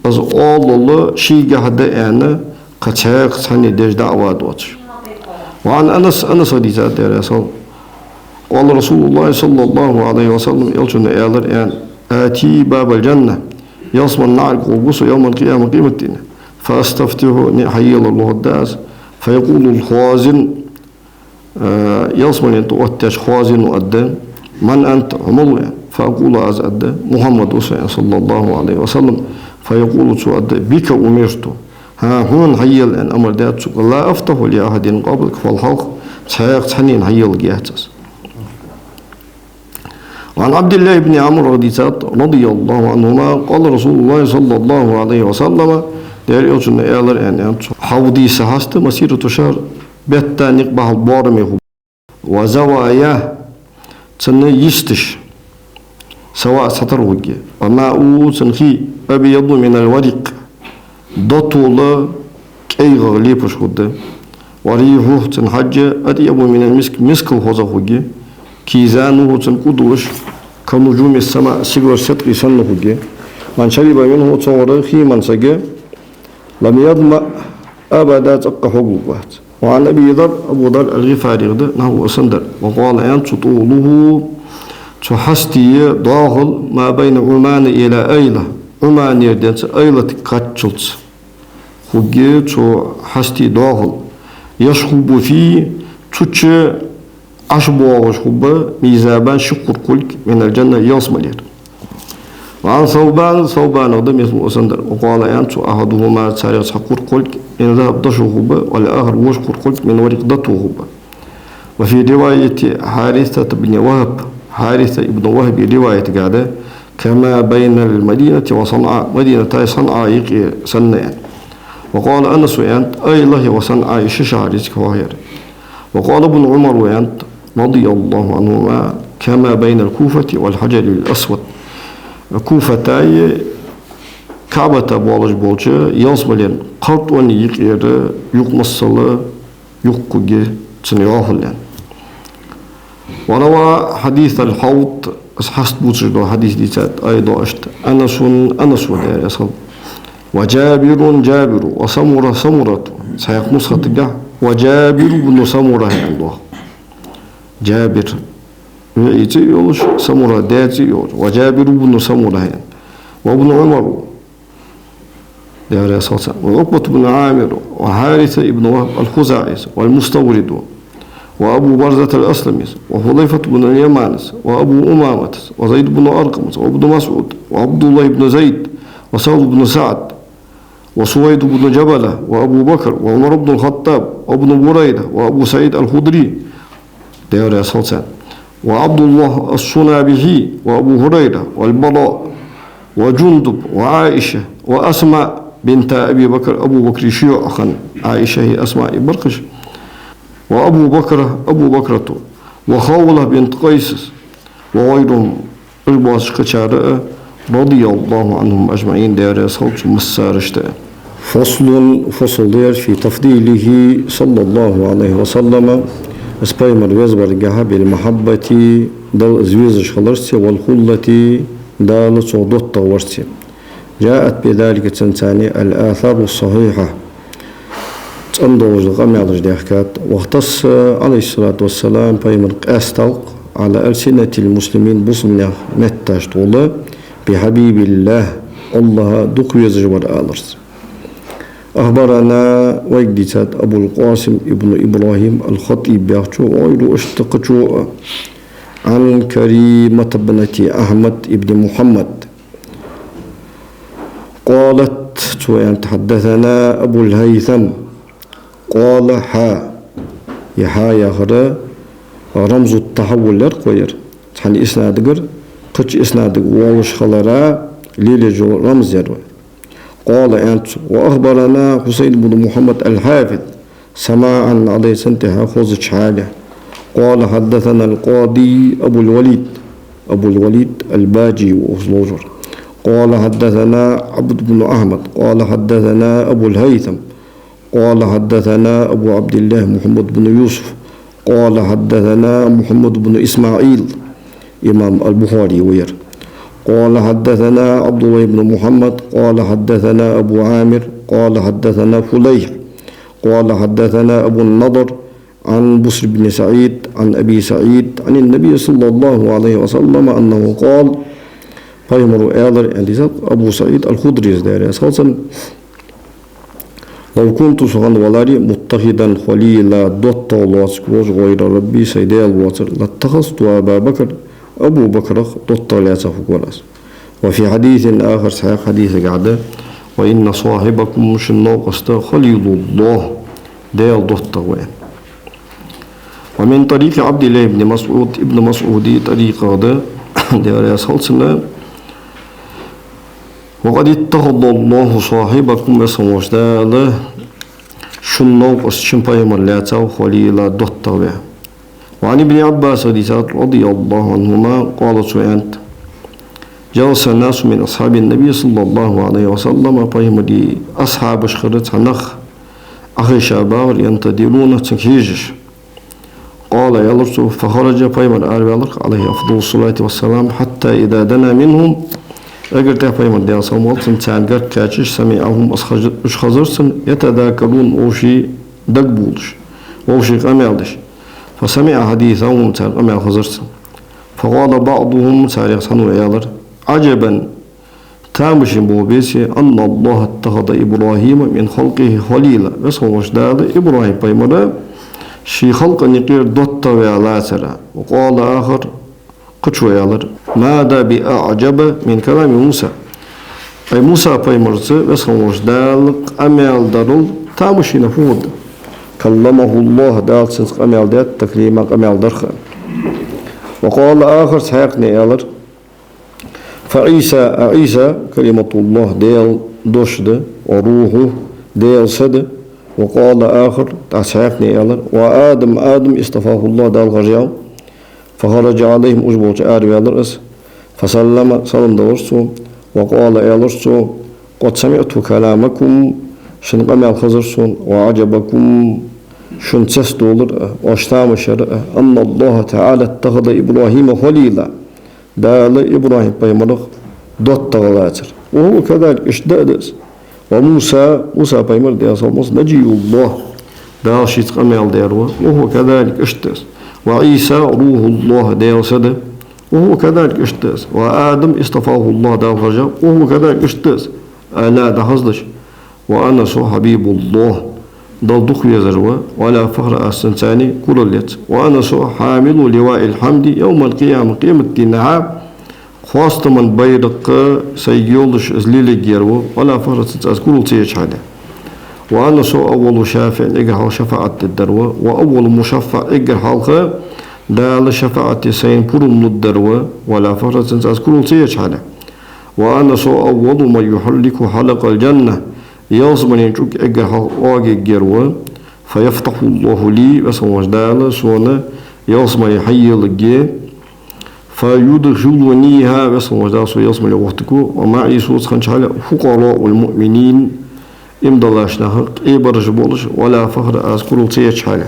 из оалал шийгахьа да аьнна, кхы цхьаькха цхьанне деш даӀва доацаш. وعن أنس, Анаса дийцад, Даьла раьза хилва, قال رسول الله صلى الله عليه وسلم, Элчано аьлар, аьнна: آتي باب الجنة, ялсмален наӀарга гӀоргва со, يوم القيامة, къематдийнахьа, فأستفتح, ниӀ хьаелар лохаргда аз, فيقول الخازن, ялсмален тӀа оттадаьча хазино аргда: من أنت, хьо мала ва? فأقول, аз аргда: محمد ва со, صلى الله عليه وسلم. فيقول, цо аргда: بك أمرت, хӀа, хьона хьаелар аьнна амар даьд сога, لا أفتح لأحد قبلك, фу хьалха цхьаькха цхьаннена хьаелларгьяц аз. وعن عبد الله بن عمرو, дийцад, رضي الله عنهما, قال رسول الله صلى الله عليه وسلم, Даьла Элчано аьлар, аьнна, цу хьавди са хьаста مسيرة شهر, бетта никъ бахьал боараме хургба. وزواياه, цун йисташ, سواء, цхьатарра хургья. وماؤه, цун хий, أبيض من الورق, дотола кӀайгӀах лепаш хургда. وريحه, цун хьаж, أطيب من المسك, мискал хозагӀа хургья. كيزانه, цун кӀудалаш, كنجوم السماء, сигалара седкъий санна хургья. من شرب منه, цунгара хий менна саг, لم يظمأ أبدا, цӀаккха хьогалургвац. وعن أبي ذر, Абу Дарр ал-ГӀифаригара да, نحوه, из санна дар. وقال, аьннад цо, طوله, цу хьастий доахал, ما بين عمان إلى أيلة, Ӏуманера денз Айлатага кхаччалца хургья цу хьастий доахал. يشخب فيه, цу чу Ӏаш боагӀаш хургба, ميزابان, ши кхуркхулг, من الجنة, ялсмалера. وعن ثوبان, Саубанах да, مثله, из санна дар. وقال, аьннад цо, أحدهما, царех цхьа кхуркхулг, إن ذهب, дошо хургба, والآخر, вож кхуркхулг, من ورق, дото хургба. وفي رواية حارثة بن وهب, Хьариса ибн Вахьба риваятагахь да, كما بين المدينة وصنعاء, Мадинатай СанӀай юкъе санна, аьнна. وقال أنس, аьннад, Айлахи ва СанӀаи ши шахьар я цига хьоахаяьр. وقال ابن عمر, аьннад, رضي الله عنهما, كما بين الكوفة والحجر الأسود. Куфатай КаӀбата болаш болча ялсмален кхартӀони юкъера юкъ-массала юкъ хургья цун йоахал яьнна. وروى حديث الحوض, из хьаст бувцаш дола хьадис дийцад, айдо ишта, أنس, Анас ва, Даьла раьза хилва. وجابر, Джабир, وسمرة, Самурат, цхьаькха нусхатагахь وجابر بن سمرة аьнна доагӀа. Джабир виӀий цӀи а йолаш, Самура даь цӀи а йолаш, وجابر بن سمرة аьнна. وابن عمر, Даьла раьза хилва царна, وعقبة بن عامر, وحارثة بن وهب الخزاعي, والمستورد, وأبو برزة الأسلمي, وحذيفة بن اليمان, وأبو أمامة, وزيد بن أرقم, وابن مسعود, وعبد الله بن زيد, وسهل بن سعد, وسويد بن جبلة, وأبو بكر, وعمر بن الخطاب, وابن بريدة, وأبو سعيد الخدري, Даьла раьза хилва царна, وعبد الله الصنابحي, وأبو هريرة, والبراء, وجندب, وعائشة, وأسماء بنت أبي بكر, Абу Бакра ший йоӀ хинна Ӏайша, хӀаьта Асмаъ а бар-кх уж, وأبو بكرة, Абу Бакрата, وخولة بنت قيس, وغيرهم, уж боацаш кхычар а, رضي الله عنهم أجمعين, Даьла раьза хилва цу массарашта а. فصل, фасл да ер, في تفضيله صلى الله عليه وسلم, из Пайхамар везабаргахьа, بالمحبة, Далла из везаш хиларца, والخلة, Дала цох доттагӀа варца. جاءت بذلك, цунца, الآثار الصحيحة, цӀена долаш дола къамаьлаш даьхкад. واختص عليه الصلاة والسلام, Пайхамар къаьсталга, على ألسنة المسلمين, бусалба наьха метташта гӀолла, بحبيب الله, АллахӀ дукха везаш вар аларца. أخبرنا, вайга дийцад, أبو القاسم ابن إبراهيم الخطيب яхачо, وغيره, ишта кхычо а, عن كريمة ابنة أحمد بن محمد. قالت, цо аьннад, حدثنا أبو الهيثم. قال حا. Ер хьа яхар рамзу тахьаввул яр-кх вай ер. Цхьан иснадагара кхыча иснадага волаш хилара лелаеш йола рамз яр вай. قال, аьннад цо, وأخبرنا حسين بن محمد الحافظ سماعا عليه, цунна тӀехьа хозача хьале. قال حدثنا القاضي أبو الوليد, Абу ал-Валид ал-Баджи ва укхаза ловзар. قال حدثنا عبد بن أحمد قال حدثنا أبو الهيثم قال حدثنا أبو عبد الله محمد بن يوسف قال حدثنا محمد بن إسماعيل, имам ал-Бухари ва ер. قال حدثنا عبد الله بن محمد قال حدثنا أبو عامر قال حدثنا فليح قال حدثنا أبو النضر عن بسر بن سعيد عن أبي سعيد عن النبي صلى الله عليه وسلم أنه قال, Пайхамара аьлар, аьнна дийцад Абу СаӀид ал-Худрийс, Даьла раьза хилва цунна: لو كنت, со хинна валаре, متخذا خليلا, доттагӀа лоацаргволаш, غير ربي, сай Даьла воацар, لاتخذت أبا بكر, Абу Бакрах доттагӀа лаьца хургвар аз. وفي حديث آخر, цхьаькха хьадисагахь да: وإن صاحبكم, шун новкъост, خليل الله, Даьла доттагӀа ва, аьнна. ومن طريق عبد الله بن مسعود, Ибн МасӀуда тӀарикъах да, Даьла раьза хилва цунна: وقد اتخذ الله صاحبكم, Веза хинна волча Дала шун новкъост, шун Пайхамар лаьцав, خليلا, доттагӀа ваь. وعن ابن عباس, дийцад, رضي الله عنهما قال, цо аьннад: جلس ناس من أصحاب النبي صلى الله عليه وسلم, Пайхамара асхьабашхара цхьа нах Ӏохайша багӀар, ينتظرونه, цунга хьежаш. قال, аьлар цо, فخرج, Пайхамар араваьлар, عليه أفضل الصلاة والسلام, حتى إذا دنا منهم, эггара тӀехьа Пайхамар, Даьла салам хилда цунна, царна гарга кхаьчача, سمعهم, уж хазар цунна, يتذاكرون, вовший дагабувлаш, вовший къамаьл деш. فسمع حديثهم, цар къамаьл хазар цунна. فقال بعضهم, царех цхьанне аьлар: عجبا, тамашийна болх беце, أن الله اتخذ إبراهيم من خلقه خليلا, Веза хинна волча Дала ИбрахӀим пайхамар ший халкъа юкъера доттагӀа ваь лацар. وقال آخر, кхычо аьлар: ماذا بأعجب من كلام موسى. Ай, Муса пайхамарца Веза хинна волча Дала къамаьл дарал тамашийна фу хургда? كلمه الله, Дала цунца къамаьл даьд, تكليما, къамаьл дарах. وقال آخر, цхьаькхане аьлар: فعيسى, а Ӏийса, كلمة الله, Даьла дош да, وروحه, Даьла са да. وقال آخر, тӀаккха цхьаькхане аьлар: وآدم, Адам, اصطفاه الله, Дала хержав. فخرج عليهم, уж болча араваьлар из. فسلم, салам делар цо. وقال, аьлар цо: قد سمعت كلامكم, шун къамаьл хазар сона, وعجبكم, шун цецдалар а, оаш тамашар а, أن الله تعالى اتخذ إبراهيم خليلا, Дала ИбрахӀим пайхамарах доттагӀа лацар. وهو كذلك, иштта да из. وموسى, Муса пайхамар, Даьла салам хилда цунна, نبي الله, Дала шийца къамаьл даьр ва, وهو كذلك, иштта да из. وعيسى روح الله, Даьла Са да, وهو كذلك, иштта да из. وآدم اصطفاه الله, Дала харжаб, وهو كذلك, иштта да из. ألا, дӀахазалаш, وأنا, со, حبيب الله, Далла дукха везар ва, ولا فخر, аз цунцара курал ец. وأنا, со, حامل لواء الحمد يوم القيامة, къематдийнахьа хоастама байракх сайга йолаш из лелаергьяр ва, ولا فخر, цунца аз курал ца еча хьале. وأنا, со, أول شافع, эггара хьалха шафаӀат дергдар ва, وأول مشفع, эггара хьалха Дала шафаӀата сайна пурам лургдар ва, ولا فخر, цунца аз курал ца еча хьале. وأنا, со, أول من يحرك حلق الجنة, ялсмален чӀуг эггара хьалха оагаергьяр ва, فيفتح الله لي, Веза хинна волча Дала сона ялсмале хьаелларгья, فيدخلنيها, Веза хинна волча Дала со ялсмале вохийтаргва, ومعي, соца хиннача хьале, فقراء المؤمنين, иман диллача наха къебараш болаш, ولا فخر, аз курал ца еча хьале.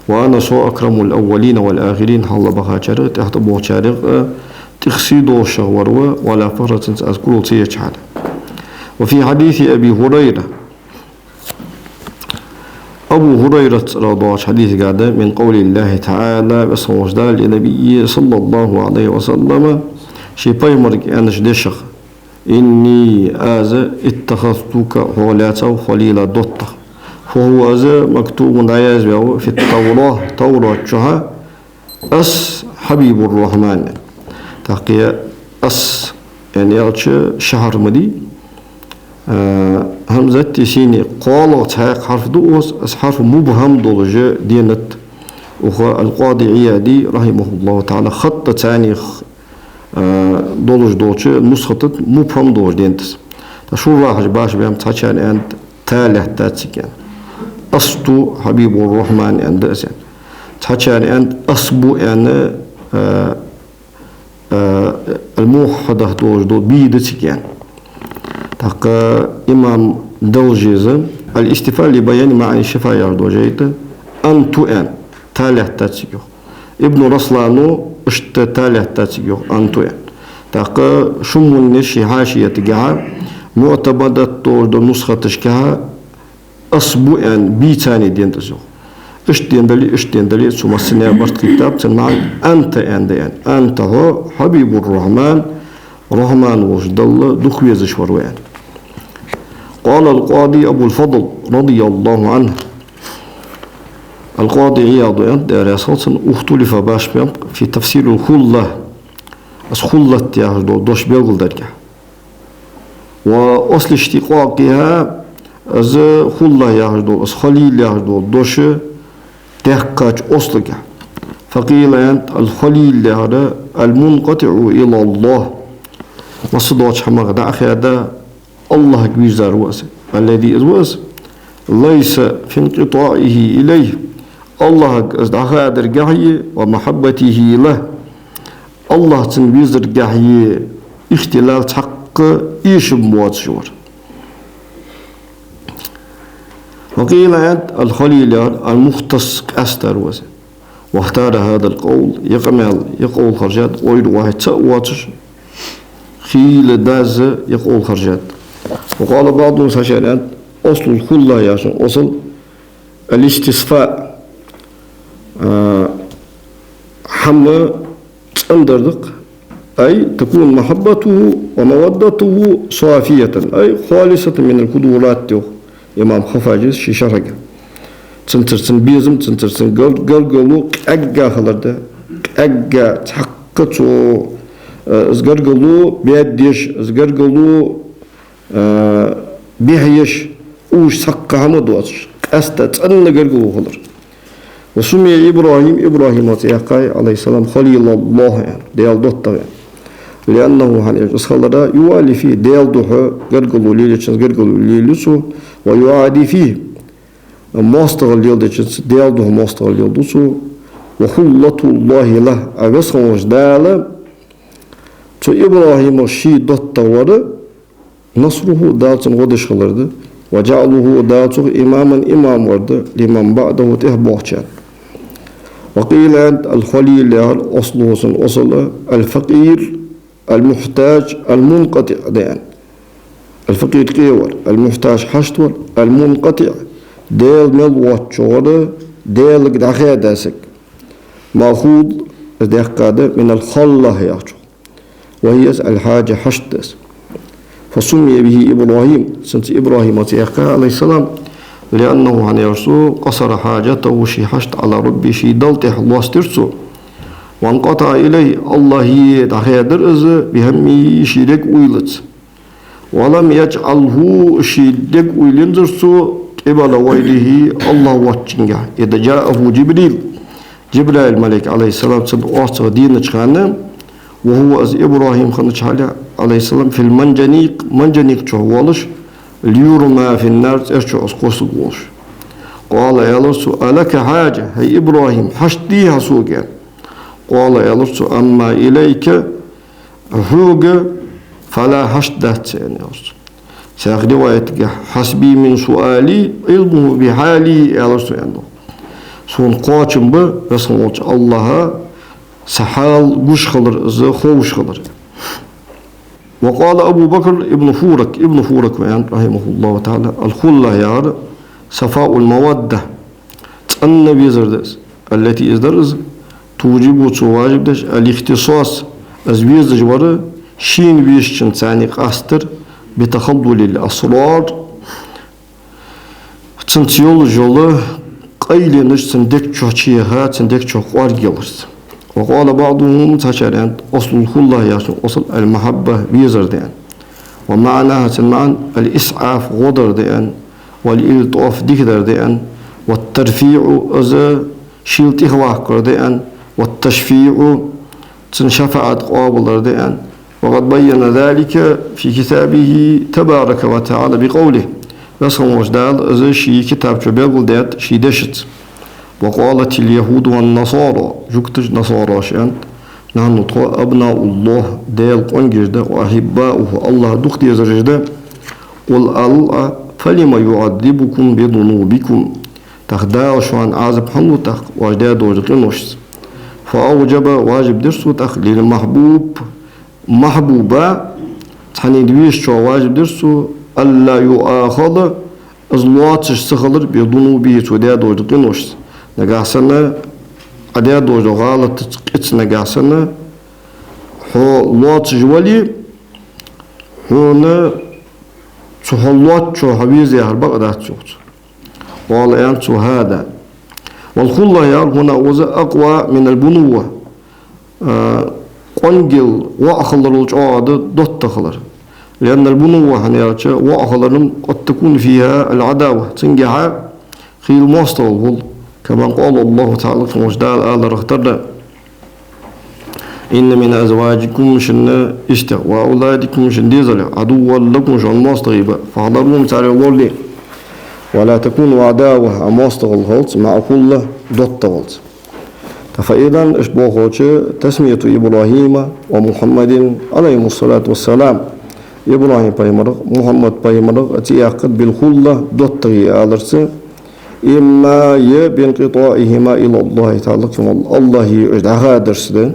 وأنا, со, أكرم الأولين والآخرين, хьалха бахачарех, тӀехьа тӀабоагӀачарех а тӀех сий долаш вар ва, ولا فخر, цунца аз курал ца еча хьале. وفي حديث أبي هريرة, Абу ХӀурайрата цӀерагӀа доагӀача хьадисагахь да, من قول الله تعالى, Веза хинна волча Дала, لنبيه صلى الله عليه وسلم, ший пайхамарга аьннача дешах: إني, аз, اتخذتك, хьо лаьцав, خليلا, доттагӀа. فهو, из, مكتوب, дӀаязваьв, في التوراة, Таврата чу, аз حبيب الرحمن. ТӀаккха аз аьнна аьлча ши хьарф ма дий, а, хьамзати сини кхоалагӀа цхьаькха хьарф да из, из хьарф мубхьам долаш денад. Укх ал-Къади Ӏияда, رحمه الله تعالى, хатӀа царна, а, долаш долча нусхата тӀа мубхьам долаш денад из. ТӀаккха шуррахаша башха баьннаб, цхьачар аьннад, та лаьттад цига аьнна. أصبت حبيب الرحمن аьнна да из аьнна. Цхьачар аьннад, أصب аьнна, а, а, ал-муваххьадах долаш дола би да цига аьнна. ТӀаккха имам Далжеза, الاستفهام لبيان معاني الشفاعة яхаш дола жай тӀа, أنت аьнна, та лаьттад цига йоах. Ибн Раслана иштта та лаьттад цига йоах, أنت аьнна. ТӀаккха Шуммуни ший хьашиятагахь, муӀтамадат долаш дола нусхаташкахь أصب аьнна, би царна денад из йоах. Иштта денадале, иштта денадале, цу массане барт хетаб, цун маӀан أنت аьнна да аьнна. أنت, хьо, حبيب الرحمن, Рахьман волча Далла дукха везаш вар ва аьнна. قال القاضي أبو الفضل رضي الله عنه. Ал-Къади Ӏияда аьннад, Даьла раьза хилва цунна, اختلف, башха баьннаб, في تفسير الخلة, из хуллат яхаш дола дош белгалдергахь. Ва аслашта къоакъехьа, из хулла яхаш дола, из халил яхаш дола дош даьккхача ослагахь. فقيل, аьннад, الخليل яхар المنقطع إلى الله. Массадолча хӀамах дӀа а хаьда, АллахӀага вийрзар ва из. الذي, из ва из, ليس في انقطاعه إليه, АллахӀага из дӀахадаргахьеи, ومحبته له, АллахӀ цунна везаргахьеи ихтилал цхьаккха эшам боацаш вар. وقيل, аьннад, الخليل яхар المختص, къаьстар ва из. واختار هذا القول, ер къамаьл, ер къовл хержад, غير واحد, цаӀ воацаш, хийла дазза ер къовл хержад. وقال بعضهم, цхьачар аьннад, أصل الخلة яхачун осал الاستفهام, а, хӀама цӀендар да-кх, أي تكون محبته ومودته صافية, أي خالصة من الكدورات, йоах имам Хаффажас ший шархьагахь. Цунцара цун безам, цунцара цун гар-, гаргало къаьгга хилар да, къаьгга, цхьаккха цо, э, из гаргало баьдеш, из гаргало, э, бӀехъеш, уж цхьаккха хӀама доацаш, къаьстта цӀена гаргало хилар. وسمي إبراهيم, ИбрахӀима цӀи яьккхай, عليه السلام, خليل الله аьнна, Даьла доттагӀа аьнна. لأنه, хӀана аьлча из хилара, يوالي فيه, Даьла духьа гаргало лелаечунца гаргало лелаю цо, ويعادي فيه, моастагӀал леладечунца Даьла духьа моастагӀал леладу цо, وخلة الله له, а Веза хинна волча Дала цу ИбрахӀимах ший доттагӀа вар, نصره, Дала цунна гӀо деш хилар да, وجعله, Дала цох, إماما, имам вар да, لمن بعده, тӀехьа боагӀачарна. وقيل, аьннад, الخليل яхар, أصله, цун асал, الفقير المحتاج المنقطع да аьнна. الفقير къе вар, المحتاج хьашт вар, المنقطع Даьла мел воацача вар, Даьлага дӀахаьда саг. مأخوذ, из даьккха да, من الخلة яхачох. وهي الحاجة, хьашт да из. فسمي به إبراهيم, цунца ИбрахӀим аьнна цӀи яьккхай, عليه السلام, لأنه, хӀана аьлча цо, قصر حاجته, ший хьашт, على ربه, ший Далла тӀехьа лоастадир цо. وانقطع إليه, АллахӀа дӀахаьдар из, بهمه, ший дега уйлаца. ولم يجعله, ший дега уйла яьннзар цо, قبل غيره, АллахӀ воацачунга, إذ جاءه جبريل, Джабраил малайк, عليه السلام, цунна орцагӀа денача хана, وهو, из ИбрахӀим хиннача хьале, عليه السلام, في المنجنيق, манжаникъ чу волаш, ليرمى في النار, цӀера чу из кхоссаргволаш. قال, аьлар цо: ألك حاجة, хӀай ИбрахӀим, хьашт дий хьа сога? قال, аьлар цо: أما إليك, хьога, فلا, хьашт дац, аьнна, аьлар цо. Цхьан риваятагахь: حسبي من سؤالي علمه بحالي, аьлар цо, аьнна. Сона кхоачам ба Веза хинна волча АллахӀа са хьал гуш хилар, из ховш хилар. وقال أبو بكر بن فورك, Ибн Фурак ва аьннад, رحمه الله تعالى: الخلة яхар صفاء المودة, цӀена везар да из, التي, из дар из, توجب, цо важиб деш, الاختصاص, из везаш вар, шийна везачунца цхьана къастар, بتخلل الأسرار, цунца йолаш йола къайленаш цун дег чу чуяха, цун дег чу кӀоаргъяларца. وقال بعضهم, цхьачар аьннад, أصل الخلة яхачун асал المحبة, везар да аьнна. ومعناها, цун маӀан, الإسعاف, гӀо дар да аьнна, والإلطاف, дика дар да аьнна, والترفيع, из шийла тӀехьаваккхар да аьнна, والتشفيع, цун шафаӀат къоабалдар да аьнна. وقد بين ذلك في كتابه تبارك وتعالى بقوله, Веза хинна волча Дала из ший китаб чу белгалдаьд ший дешаца. وقالت اليهود والنصارى, жугташа, насараша аьннад, نحن, тхо, أبناء الله, Даьла къонгаш да, وأحباؤه, АллахӀа дукха дезараш да. قل, ала, فلم يعذبكم بذنوبكم, тӀаккха Дала шоана Ӏазап хӀана лу тӀаккха оаш даь долча къиношца? فأوجب, важиб дир цо тӀаккха, للمحبوب, махьбуба, цхьанне везачоа важиб дир цо, ألا يؤاخذ, из лоацаш ца хилар, بذنوبه, цо даь долча къиношца. Нагахьа санна Ӏа даь долча гӀалатаца, къаьстта нагахьа санна хьо лоацаш вале, хьона цу хьо лоацачоа хьо веза яхар бакъ дац, йоах цо. قال, аьннад цо, هذا. والخلة яхар هنا, укхаза, أقوى من البنوة, а, къонгал воӀ хиларал чӀоагӀа да доттагӀа хилар. لأن البنوة, хӀана аьлча воӀ хилар, قد تكون فيها العداوة, цунгахьа хийла моастагӀал хул. كما قال الله تعالى, Веза хинна волча Дала аларах тара да: إن من أزواجكم, шун йистех, وأولادكم, шун дезалех, عدوا لكم, шоана моастагӀий ба, فاحذروهم, царех лорале. ولا تكونوا عداوة, а моастагӀал хилац, مع خلة, доттагӀалца. ТӀаккха, فإذا, иштта бохача, تسمية إبراهيم ومحمد عليهم الصلاة والسلام, ИбрахӀим пайхамарах, Мухьаммад пайхамарах цӀи яьккхар بالخلة, доттагӀий аларца, إما, е, بانقطاعهما إلى الله تعالى, АллахӀа уж дӀахадарца да,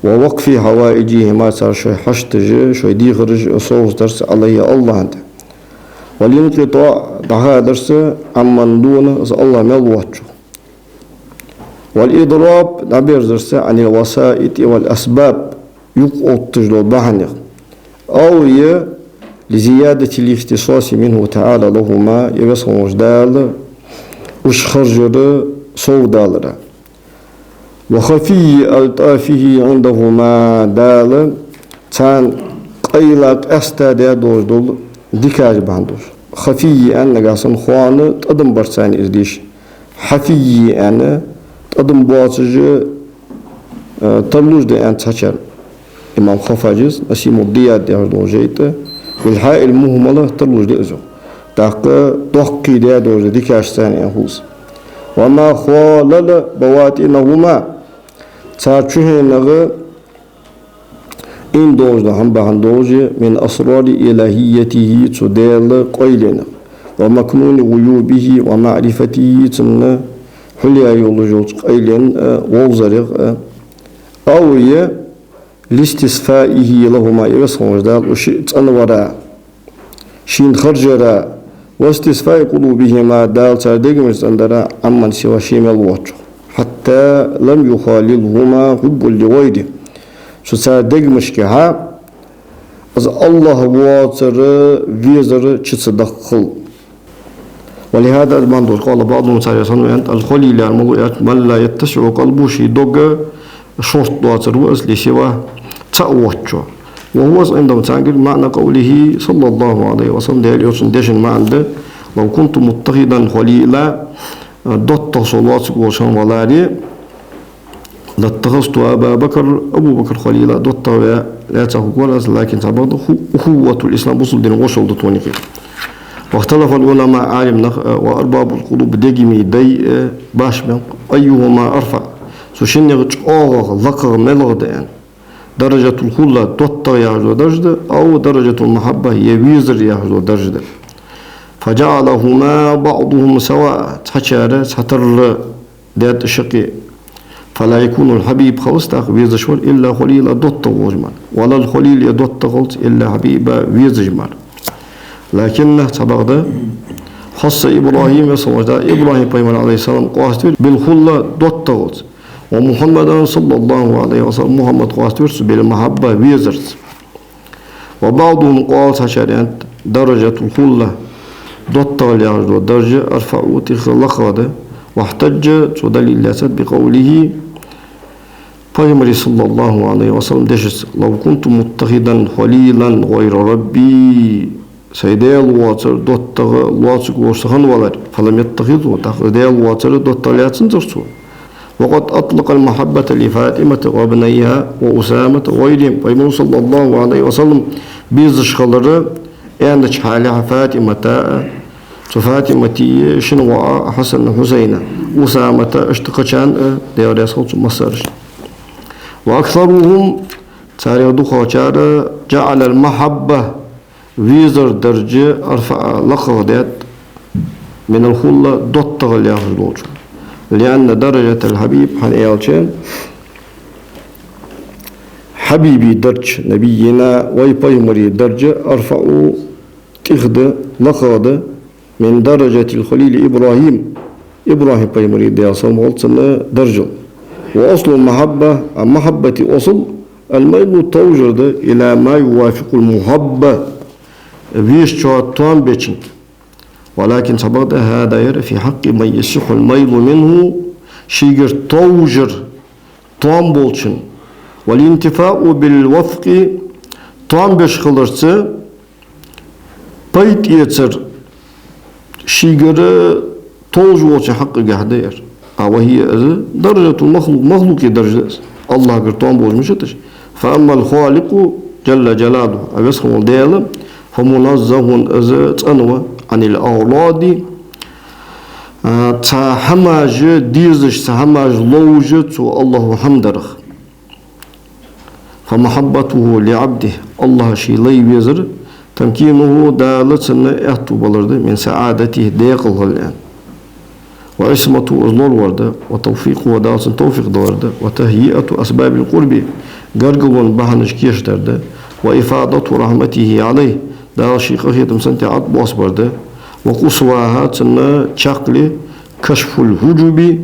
ووقف حوائجهما, цар шоай хьашташ, шоай дехараш совцадарца, عليه, АллахӀа тӀа. والانقطاع, дӀахадарца, عمن دونه, из АллахӀ мел воацачох. والإضراب, дӀаберзарца, عن الوسائط والأسباب, юкъ отташ дола бахьанех. أو, е, لزيادة الاختصاص منه تعالى لهما, е Веза хинна волча Дала уж харжар совдалара. وخفي ألطافه عندهما, Дала царна къайла, къаьстта даь долаш дола дикаш бахьан долаш. خفي аьнна, нагахьа санна хоана тӀадам бар царна из деш. حفي аьнна, тӀадам боацаш, э, тарлуш да аьннад цхьачар. Имам Хаффаджас, Насимуд-Дияд яхаш дола жайна тӀа, بالحاء المهملة, тарлуш да из. ТӀаккха доккхий даь долаш да дикаш царна аьнна хул из. وما خالل بواطنهما, цар чухьенагӀа Ин долаш да хьан бахьан долаш, من أسرار إلهيته, цу Даьла къайленах, ومكنون غيوبه ومعرفته, цунна хьулъяь йолаш йолча къайлен, а, вовзарех, а, أو е, لاستيفائه لهما, е Веза хинна волча Дала уж шиъ цӀенвара, шийна харжара, واستيفاء قلوبهما, Дала цар дегамаш цӀендара, عمن سواه, ше мел воацачох, حتى لم يخاللهما حب لغيره, цу цар дегамашкахьа из АллахӀ воацар везар чу ца дахкал. ولهذا, из бахьан долаш, قال بعضهم, цар санна ваьннад, الخليل яр малув аьлча, من لا يتسع قلبه, ший дог шортта доацар ва из, لسواه, цаӀ воацачоа. وهو, из, عندهم, царгара, معنى قوله صلى الله عليه وسلم, Даьла Элчан дешан маӀан да: لو كنت متخذا خليلا, доттагӀа со лоацаргволаш хинна валаре, لاتخذت أبا بكر, Абу Бакр халила доттагӀа ваь лаьца хургвар аз, лакин цхьабакъда ху-, أخوة الإسلام, бусалба дина вошал да тхона юкъе. واختلف العلماء, Ӏалимнах, э, وأرباب القلوب, дегамий дай, э, башха ба, أيهما أرفع, цу шиннех чӀоагӀагӀа, лакхагӀа малагӀа да аьнна. درجة الخلة, доттагӀал яхаш дола дарж да, أو درجة المحبة, е везар яхаш дола дарж да. فجعلهما بعضهم سواء, цхьачар цхьатарра даьд шаккхе. فلا يكون الحبيب, хилац тӀаккха везаш вар, إلا خليلا, доттагӀа волаш мара. ولا الخليل, е доттагӀа хилац, إلا حبيبا, везаш мара. لكنه, цхьабакъда, خص إبراهيم, Веза хинна волча Дала ИбрахӀим пайхамар, عليه السلام, къоаставир, بالخلة, доттагӀалца. ومحمدا صلى الله عليه وسلم, Мухьаммад къоаставир цо, بالمحبة, везарца. وبعضهم قال, цхьачар аьннад, درجة الخلة, доттагӀал яхаш дола дарж, أرفع, тӀехьа лакхагӀа да, واحتج, цо далил лаьцад, بقوله, пайхамара, صلى الله عليه وسلم, дешаца: لو كنت متخذا خليلا غير ربي, сай Даьла воацар доттагӀа лоацаргволаш са хинна валаре, فلم يتخذه, тӀаккха Даьла воацар доттагӀа лаьцанзар цо. وقد أطلق المحبة لفاطمة وابنيها وأسامة وغيرهم, пайхамара, صلى الله عليه وسلم, безаш хилар аьннача хьале ФатӀимата а, цу ФатӀимата шин воӀа Хьасана, Хьусайна, Усамата, иштта кхычарна а, Даьла раьза хилва царна массарашта. وأكثرهم, царех дукхагӀчар, جعل المحبة, везар дарж, أرفع, лакхагӀа даьд, من الخلة, доттагӀал яхаш долчул. لأن درجة الحبيب, хӀана аьлча Хьабиба дарж, نبينا, вай пайхамара дарж, أرفع, тӀехьа да, лакхагӀа да, من درجة الخليل إبراهيم, ИбрахӀим пайхамара, Даьла салам хилда цунна, даржал. وأصل المحبة, а махьаббата асл, الميل, товжар да, إلى ما يوافق المحب, везачоа тоам бечунга. ولكن, цхьабакъда, هذا, ер, في حق من يصح الميل منه, шийгара товжар тоам болчун. والانتفاع بالوفق, тоам беш хиларца пайда эцар шийгара толаш волчун хьакъагахьа да ер. А وهي, из, درجة المخلوق, махлукъа дарж да из. АллахӀагара тоам болаш мичад уж. فأما الخالق جل جلاله, а Веза хинна вола Даьла, فمنزه, из цӀена ва, عن الأغراض, а, цхьа хӀамаш дезаш, цхьа хӀамаш ловш цу АллахӀа хӀама дарах. فمحبته لعبده, АллахӀ ший лай везар, تمكينه, Дала цунна аьттув балар да, من سعادته, даькъала хила аьнна. وعصمته, из лоравар да, وتوفيقه, Дала цунна товфикъ далар да, وتهيئة أسباب القرب, гаргало бахьанаш кийчдар да, وإفاضة رحمته عليه, Дала ший къахетам цунна тӀа Ӏобоссабар да, وقصواها, цунна чаккхе, كشف الحجب,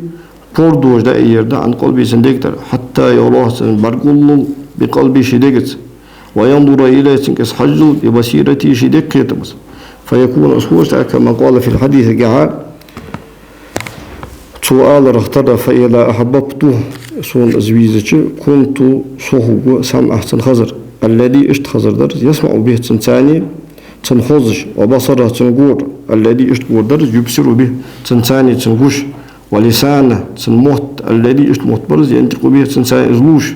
пордош дӀаайъяр да, عن قلبه, цун дег тӀара, حتى يراه, цунна бӀаргагуллал, بقلبه, ший дегаца, وينظر إليه, цунга из хьажжал, ببصيرته, ший дега кхетамца. فيكون, из хургда, كما قال في الحديث, гахьа, цо аларах тара: فإذا أحببته, сона из везача, كنت, со хургва, سمعه, цун хазар, الذي, иштта хазар дар из, يسمع به, цунцара, цун хозаш, وبصره, цун гор, الذي, иштта гор дар из, يبصر به, цунцара, цун гуш, ولسانه, цун мотт, الذي, иштта мотт бар из, ينطق به, цунцара из лувш.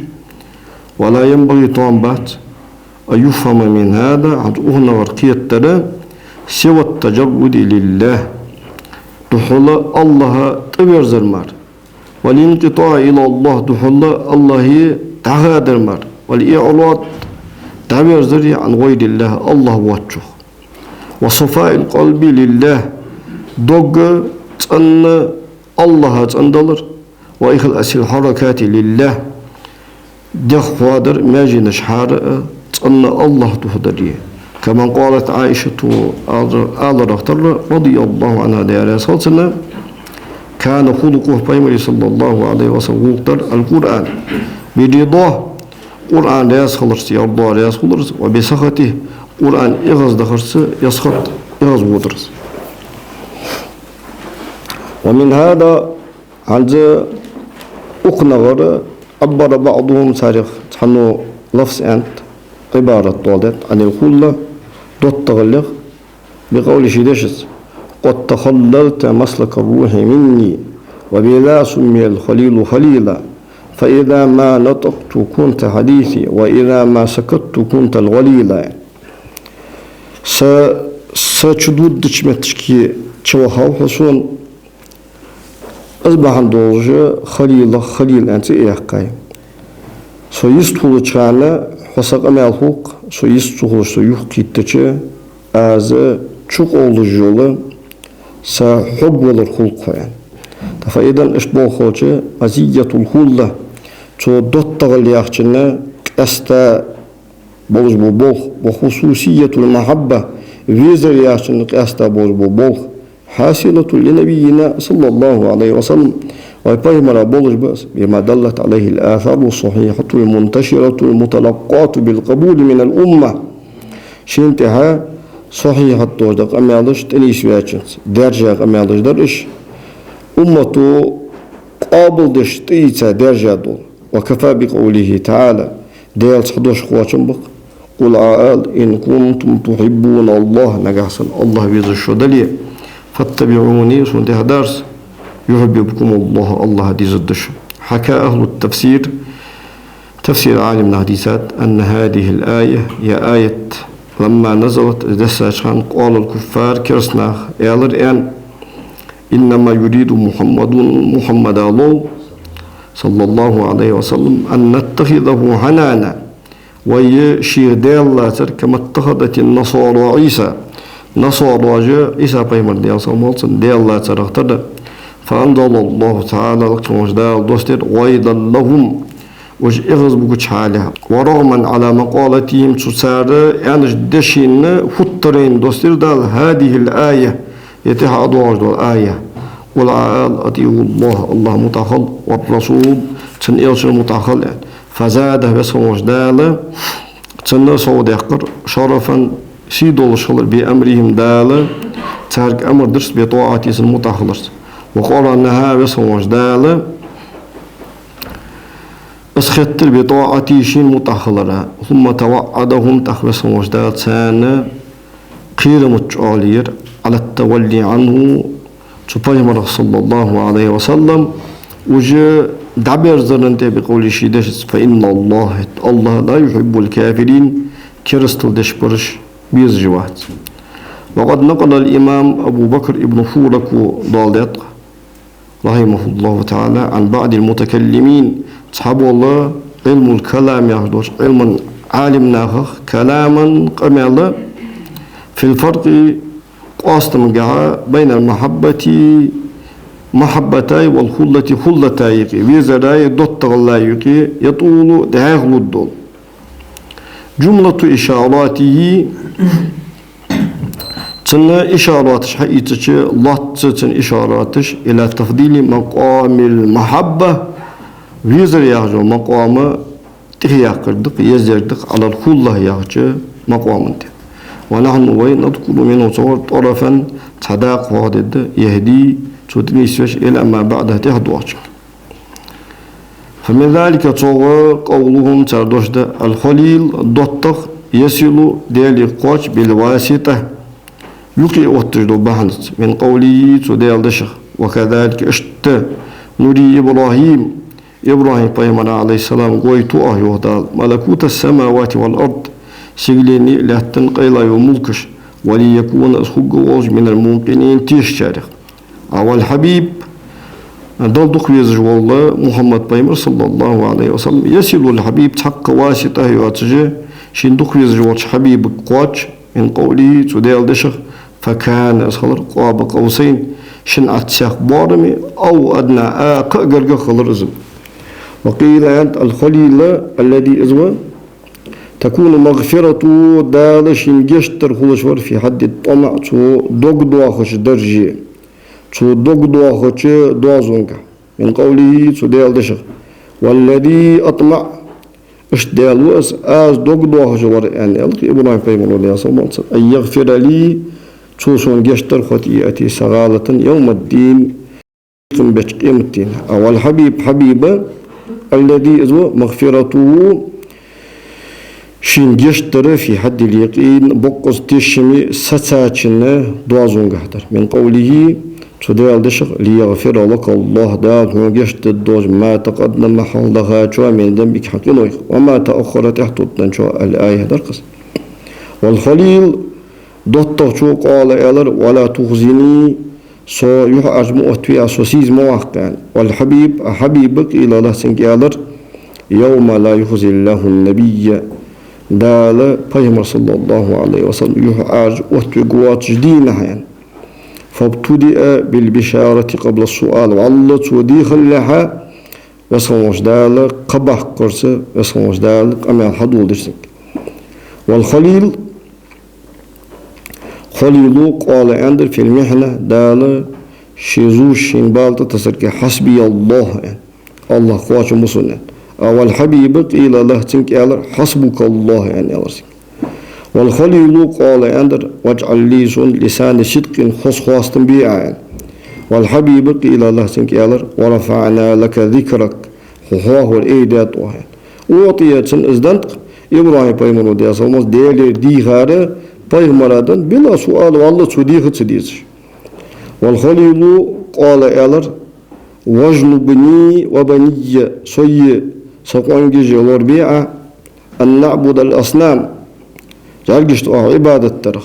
ولا ينبغي, тоам бац, أن يفهم من هذا, хӀанз укханагӀара кхетадар, سوى التجرد لله, духхьал АллахӀа тӀаверзар мара, والانقطاع إلى الله, духхьал АллахӀа дӀахадар мара, والإعراض дӀаверзари عن غير الله, АллахӀ воацачох. وصفاء القلب لله, дог цӀена АллахӀа цӀендалар. وإخلاص الحركات لله, дегӀа хьоадар, маьженаш хӀара а цӀена АллахӀа духьа даларе. كما قالت عائشة, аларах тарра, رضي الله عنها, Даьла раьза хилва цунна: كان خلقه, пайхамара, صلى الله عليه وسلم, гӀулакх дар القرآن برضاه, Къуръан раьза хиларца, يرضاه, раьза хиларца, وبسخطه, Къуръан эгӀаздахарца, يسخط, эгӀазводарца. ومن هذا, хӀанз укханагӀара, عبر بعضهم, царех цхьанне лафз аьннад, Ӏибарат доаладаьд, عن الخلة, доттагӀаллех, بقوله, ший дешаца: قد تخللت مسلك الروح مني، وبذا سمي الخليل خليلا، فإذا ما نطقت كنت حديثي، وإذا ما سكت كنت الغليلا. Са, са чудодача метташка чувахав хьо сона, из бахьан долаш Халилах Халил аьнна цӀи а яьккхай. Со йист хулача хана хьо са къамаьл хул-кх, со йист ца хулаш со юхакхийттача, аз чукъовлаш йола са хьогвалар хул-кх хьо, аьнна. ТӀаккха фаида, иштта болх хилча, مزية الخلة, цу доттагӀал яхачун къаьста болаш бола болх, وخصوصية المحبة, везар яхачун къаьста болаш бола болх, حاصلة لنبينا صلى الله عليه وسلم, вай пайхамара болаш ба из, بما دلت عليه الآثار الصحيحة المنتشرة المتلقاة بالقبول من الأمة. Шийна тӀехьа сахьихьат долаш дола къамаьлаш, тӀанийсваьчунца даьржа къамаьлаш дар уж, уммато къоабалдеш тӀаийца даьржа дола. وكفى بقوله تعالى, Даьла цхьа дош кхоачам ба-кх: قل, Ӏа ала, إن كنتم تحبون الله, нагахьа санна АллахӀ везаш шо дале, فاتبعوني, сона тӀехьа дарца, يحببكم الله, АллахӀ дезаргда шо. حكى أهل التفسير, тафсира Ӏалимнаха дийцад, أن هذه الآية, ер аят, لما نزلت, из дессача хана, قال الكفار, керастанаха аьлар, аьнна: إنما يريد محمد, Мухьаммада лов, صلى الله عليه وسلم, أن نتخذه حنانا, вай шийх Даьла лацар, كما اتخذت النصارى عيسى, насараша Ӏийса пайхамар, Даьла салам хилда царна, Даьла лацарах тара. فأنزل الله تعالى, лакха волча Дала доссадир, غيظا لهم, уж эгӀаз бугача хьале, ورغما على مقالتهم, цу цар аьннача дешийна футтарайна доссадир Дала, هذه الآية, ер тӀехьа доагӀаш дола аят: قل, Ӏа ала, أطيعوا الله, АллахӀа мутӀахьа хила, والرسول, цун элчана мутӀахьа хила, аьнна. فزاده, Веза хинна волча Дала цунна совдаьккхар, شرفا, сий долаш хилар, بأمرهم, Дала царга амар дир-кх بطاعته, цунна мутӀахьа хиларца. وقرنها, Веза хинна волча Дала из хеттар بطاعته, шийна мутӀахьа хилара. ثم توعدهم, тӀаккха Веза хинна волча Дала царна кхерамаш чӀоагӀлийра, على التولي عنه, цу пайхамарах, صلى الله عليه وسلم, уж дӀаберзарна тӀа, بقوله, ший дешаца: فإن الله, АллахӀ, لا يحب الكافرين, керастал деш бараш безаш вац. وقد نقل الإمام أبو بكر بن فورك, доаладаьд-кх, رحمه الله تعالى, عن بعض المتكلمين, цхьабола Ӏилмул-калам яхаш долча Ӏилман Ӏалимнахах, كلاما, къамаьл, في الفرق, къоастамгахьа, بين المحبة, махьаббатай, والخلة, хуллатай юкъе, везараи доттагӀаллаи юкъе, يطول, дӀаьха лургдола. جملة إشاراته, цун ишараташ хьаийцача, лоацца цун ишараташ, إلى تفضيل مقام المحبة, везар яхача макъама тӀехьаяккхар да-кх, ездар да-кх, على الخلة яхача макъама тӀа. ونحن, вай, نذكر منه, цунгара, طرفا, цхьа дакъа хьоахадергда, يهدي, цо тӀанийсвеш, إلى ما بعده, тӀехьа доагӀачунга. فمن ذلك, цунгара, قولهم, цар дош да: الخليل, доттагӀа, يصل, Даьлага кхоач, بالواسطة, юкъе отташ дола бахьанца, من قوله, цу Даьла дешах, وكذلك, иштта, نري إبراهيم, ИбрахӀим пайхамара, عليه السلام, гойту Ӏа, йоах Дала, ملكوت السماوات والأرض, сигаленеи лаьттан къайла йола мулкаш, وليكون, из хургволаш, من الموقنين, тешачарех. А والحبيب, Далла дукха везаш вола Мухьаммад пайхамар, صلى الله عليه وسلم, يصل الحبيب, цхьаккха васитӀа йоацаш, Шийна дукха везаш волча Хьабибага кхоач, من قوله, цу Даьла дешах, فكان, из хилар, قاب قوسين, шин Ӏад сехк боараме, أو أدنى, а, кхы а гаргагӀа хилар из. وقيل, аьннад, الخليل الذي, из ва, تكون مغفرته, Дала шийна гешт дар хулаш вар, في حد الطمع, цо дог доахача дарже, цо дог доахача доазонгахь. من قوله, цу Даьла дешах, والذي أطمع, иштта Даьла ва из, аз дог доахаш вар, аьнна, аьлар ИбрахӀим пайхамара, Даьла салам хилда цунна, أن يغفر لي, цо сона гешт дар, خطيئتي, са гӀалаташ, يوم الدين, кхин беча къематдийнахьа. А والحبيب, Хьабиб, الذي, из ва, مغفرته, шийна гешт дар, في حد اليقين, боккъонца тешаме сецача доазонгахь дар. من قوله, цу Даьла дешах, ليغفر لك الله, Дала хьона гешт дергдолаш, ما تقدم, хьалха дахачоа, من ذنبك, хьа къинойх, وما تأخر, тӀехьа теттачоа, الآية дар-кх из. والخليل, доттагӀчо, قال, аьлар, ولا تخزني, со юхьӀаьржа ма оттаве Ӏа, со сийза ма ваккха, аьнна. والحبيب, а Хьабиб, قيل له, цунга аьлар, يوم لا يخزي الله النبي, Дала пайхамар, صلى الله عليه وسلم, юхьӀаьржа оттавергвоацача дийнахьа, аьнна. فابتدأ بالبشارة قبل السؤال, вӀалла цо дийхалехьа, Веза хинна волча Дала кхаъ баккхарца, Веза хинна волча Дала къамаьл хьадоладир цунга. والخليل, Халила, قال, аьннадар, في المحنة, Дала ше зувш, шийна бала тӀатессача, حسبي الله, аьнна. АллахӀ кхоачам ба сона, аьнна. А والحبيب قيل له, цунга аьлар, حسبك الله, аьнна, аьлар цунга. والخليل قال, аьннадар, واجعل لي, сона, لسان صدق, хоза хоастам бе Ӏа, аьнна. والحبيب قيل له, цунга аьлар, ورفعنا لك ذكرك, хьо хьоахавар айдаьд оаха, аьнна. أعطي, цунна из деннад-кх, ИбрахӀим пайхамара, Даьла салам хилда цунна, Даьлагара дийхар пайхамара деннад, بلا سؤال, вӀалла цо деха ца дезаш. والخليل قال, аьлар, واجنبني وبني, сои са къонгаши лорабе Ӏа, أن نعبد الأصنام, жӀаргашта оаха Ӏибадат дарах.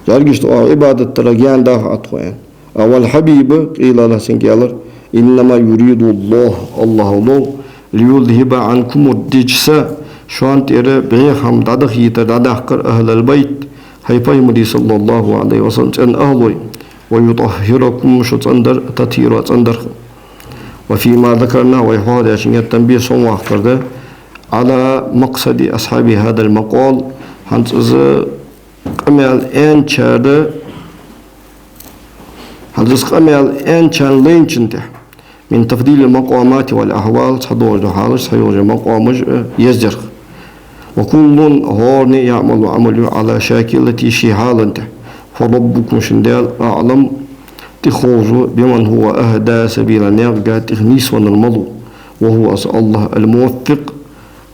ЖӀаргашта оаха Ӏибадат дарах гаьна даха Ӏа тхо, аьнна. А والحبيب قيل له, цунга аьлар, إنما يريد الله, АллахӀа лов, ليذهب عنكم الرجس, шоана тӀера бӀеха хӀама дӀадахийтар, дӀадаккхар, أهل البيت, хӀай пайхамара, صلى الله عليه وسلم, цӀен ахӀлой, ويطهركم, шо цӀендар, تطهيرا, цӀендарах. وفيما ذكرنا, вай хьоахадаьча геттара бе сомаваккхар да, على مقصد أصحاب هذا المقال, хӀанз из къамаьл аьнначар, хӀанз из къамаьл аьнначарна лайначун тӀа, من تفضيل المقامات والأحوال, цхьадоагӀаш дола хьалаш, цхьайоагӀаш йола макъамаш, э, ездарах. وكل, хӀаране, يعمل, Ӏамал ю, على شاكلته, ший хьала тӀа. فربكم, шун Даьла, أعلم, тӀехьа ховш ва, بمن هو أهدى سبيلا, наькъа тӀехьа нийсвеннар малув. وهو, из АллахӀ, الموفق,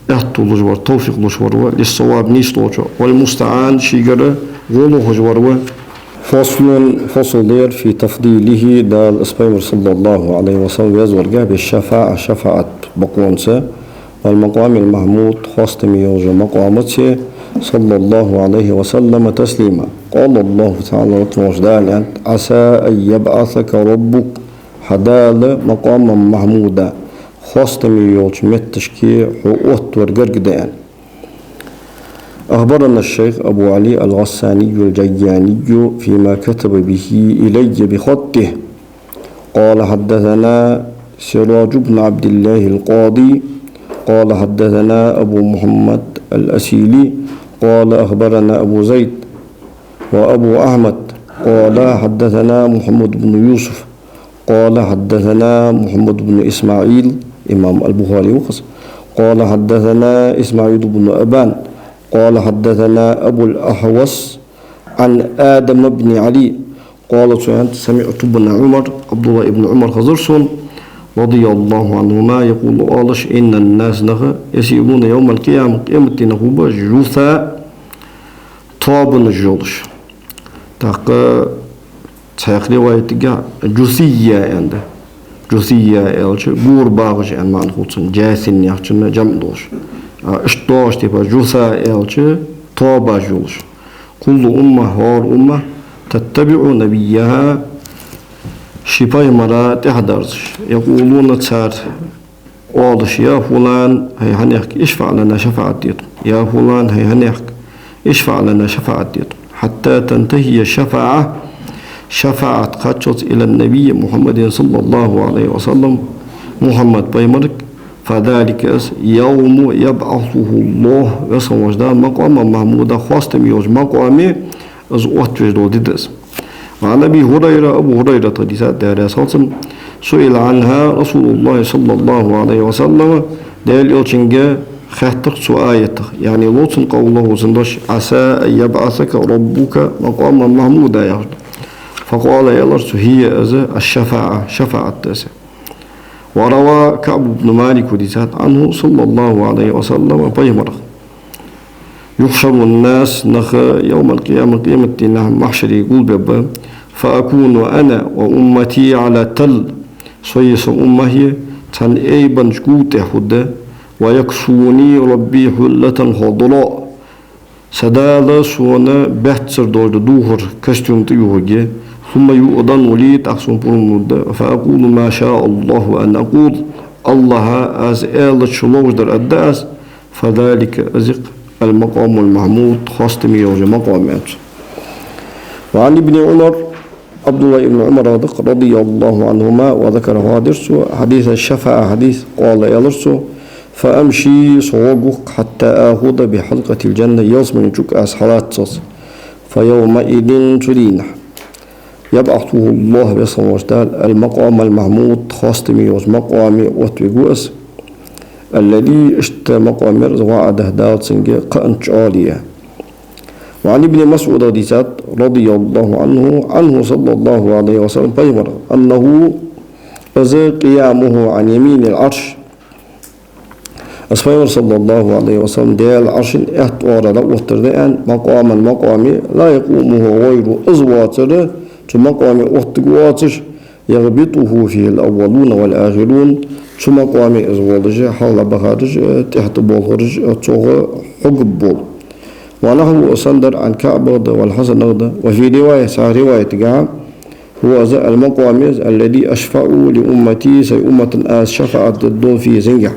аьттув луш вар, товфикъ луш вар ва, للصواب, нийслучоа, والمستعان, шийгара гӀо лохаш вар ва. فصل, фасл да ер, في تفضيله, Дала из пайхамар, صلى الله عليه وسلم, везаварга, بالشفاعة, шафаӀат бокъонца, والمقام المحمود, хоастаме йолча макъамаца, صلى الله عليه وسلم تسليما. قال الله تعالى, лакха волча Дала аьннад: عسى أن يبعثك ربك, хьа Дала مقاما محمودا, хоастаме йолча метташка хьо оттавар гарга да, аьнна. أخبرنا الشيخ أبو علي الغساني الجياني فيما كتب به إلي بخطه. قال: حدثنا سراج بن عبد الله القاضي، قال: حدثنا أبو محمد الأسيلي، قال: أخبرنا أبو زيد وأبو أحمد، قال: حدثنا محمد بن يوسف، قال: حدثنا محمد بن إسماعيل, имам аль-Бухари ва-кх из, قال: حدثنا إسماعيل بن أبان، قال: حدثنا أبو الأحوص عن آدم بن علي، قال, цо аьннад: سمعت ابن عمر, ӀабдуллахӀ ибн Ӏумар хезар сона, رضي الله عنهما, يقول, оалаш: إن الناس, нах, يسيرون يوم القيامة, къематдийнахьа хургба уж, جثى, тоабанаш йолаш. ТӀаккха цхьаькха риваятагахь جثيا аьнна да. جثيا аьлча, гора багӀаш аьнна маӀан хул цун, جاث яхачун жамӀ долаш. А иштта доагӀаш, типа, جثى аьлча, тоабаш йолаш. كل أمة, хӀара умма, تتبع نبيها, ший пайхамара тӀехьадерзаш. يقولون, цар Оалаш: «يا فلان، хӀай хьанехк, اشفع لنا, шафаӀат де тхона. يا فلان, хӀай хьанехк, اشفع لنا, шафаӀат де тхона. حتى تنتهي الشفاعة, шафаӀат кхаччалца إلى النبي محمد صلى الله عليه وسلم, Мухьаммад пайхамарга. فذلك, из, يوم يبعثه الله, Веза хинна волча Дала, مقاما محمودا, хоастаме йолча макъаме из оттавеш дола ди да из». وعن أبي هريرة, Абу ХӀурайрата дийцад, Даьла раьза хилва цунна: سئل عنها رسول الله صلى الله عليه وسلم, Даьла Элчанга хаьттар цу аятах, яӀни лоцун къовлаху цун дош: «عسى أن يبعثك ربك مقاما محمودا», яхаш. فقال, аьлар цо: «هي, из, الشفاعة, шафаӀат да из». وروى كعب بن مالك, дийцад, عنه صلى الله عليه وسلم, пайхамарах: «يحشر الناس, нах يوم القيامة, къематдийнахьа махьшаре гулбергба, فأكون أنا وأمتي على تل, сои са уммати цхьан эйбанча гув тӀа хургда, ويكسوني ربي حلة خضراء, са Дала сона баьццара долаш дола духар, костюм тӀаювхаргья, ثم يؤذن لي, тӀаккха сона пурам лургда, فأقول ما شاء الله أن أقول, АллахӀа аз аьлча ловш дар аргда аз, فذلك, из-кх, المقام المحمود, хоастаме йолча макъам», аьннад цо. وعن ابن عمر, Ӏабдуллахь ибн Ӏумарах да-кх, رضي الله عنهما, وذكر, хьоадир цо, حديث الشفاعة, хьадис, قال, аьлар цо: «فأمشي, со гӀоргва-кх, حتى آخذ بحلقة الجنة, ялсмален чук аз хьаллаца цунца. فيومئذ, цу дийнахьа, يبعثه الله, Веза хинна волча Дала, المقام المحمود, хоастаме йолча макъаме оттавергва из, الذي, иштта макъам яр из, وعده, Дала цунга кхаъаннача оале». وعن ابن مسعود, дийцад, رضي الله عنه, عنه صلى الله عليه وسلم, пайхамарах, أنه, из, قيامه عن يمين العرش, из пайхамар, صلى الله عليه وسلم, Даьла Ӏарша аьтта оагӀорахьа оттар да аьнна, مقاما, макъаме, لا يقومه غيره, из воацар цу макъаме оттаргвоацаш, يغبطه فيه الأولون والآخرون, цу макъаме из волаш, хьалха бахараш а, тӀехьа тӀаболхараш а, цох хьогаб бола. ونحوه, из санна дар, عن كعبах да, والحسنах да, وفي رواية, цхьан риваятагахьа, هو, из, المقام, из, الذي أشفع لأمتي, сай уммата аз шафаӀат дергдола, فيه, из, цунгахьа.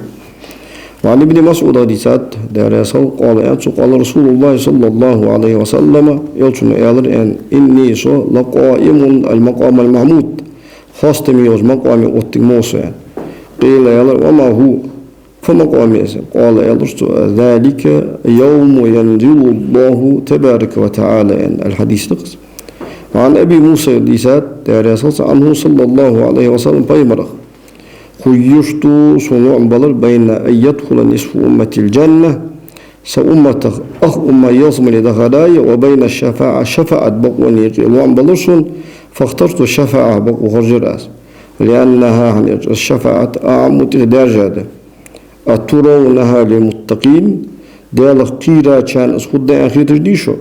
وعن ابن مسعود, дийцад, Даьла раьза хилва, قال, аьннад цо, قال رسول الله صلى الله عليه وسلم, Элчано аьлар аьнна: إني, со, لقائم المقام المحمود, хоастаме йолча макъаме оттаргва со, аьнна. قيل, аьлар: وما هو, фу макъам я из? قال, аьлар цо: ذلك يوم ينزل الله تبارك وتعالى, аьнна. الحديث да-кх из. وعن أبي موسى, дийцад, Даьла раьза хилва цунна, عنه صلى الله عليه وسلم, пайхамарах: خيرت, сона лоӀам балар, بين أن يدخل نصف أمتي الجنة, са умматах ах умма ялсмале дахарах, وبين الشفاعة, шафаӀат бокъонах юкъе лоӀам балар сона, فاخترت الشفاعة, бокъо хержар аз. لأنها, хӀана аьлча из шафаӀат, أعم, тӀех даьржа да. أترونها للمتقين, Даьлах кхерачарна из хургда аьнна хеташ дий шо?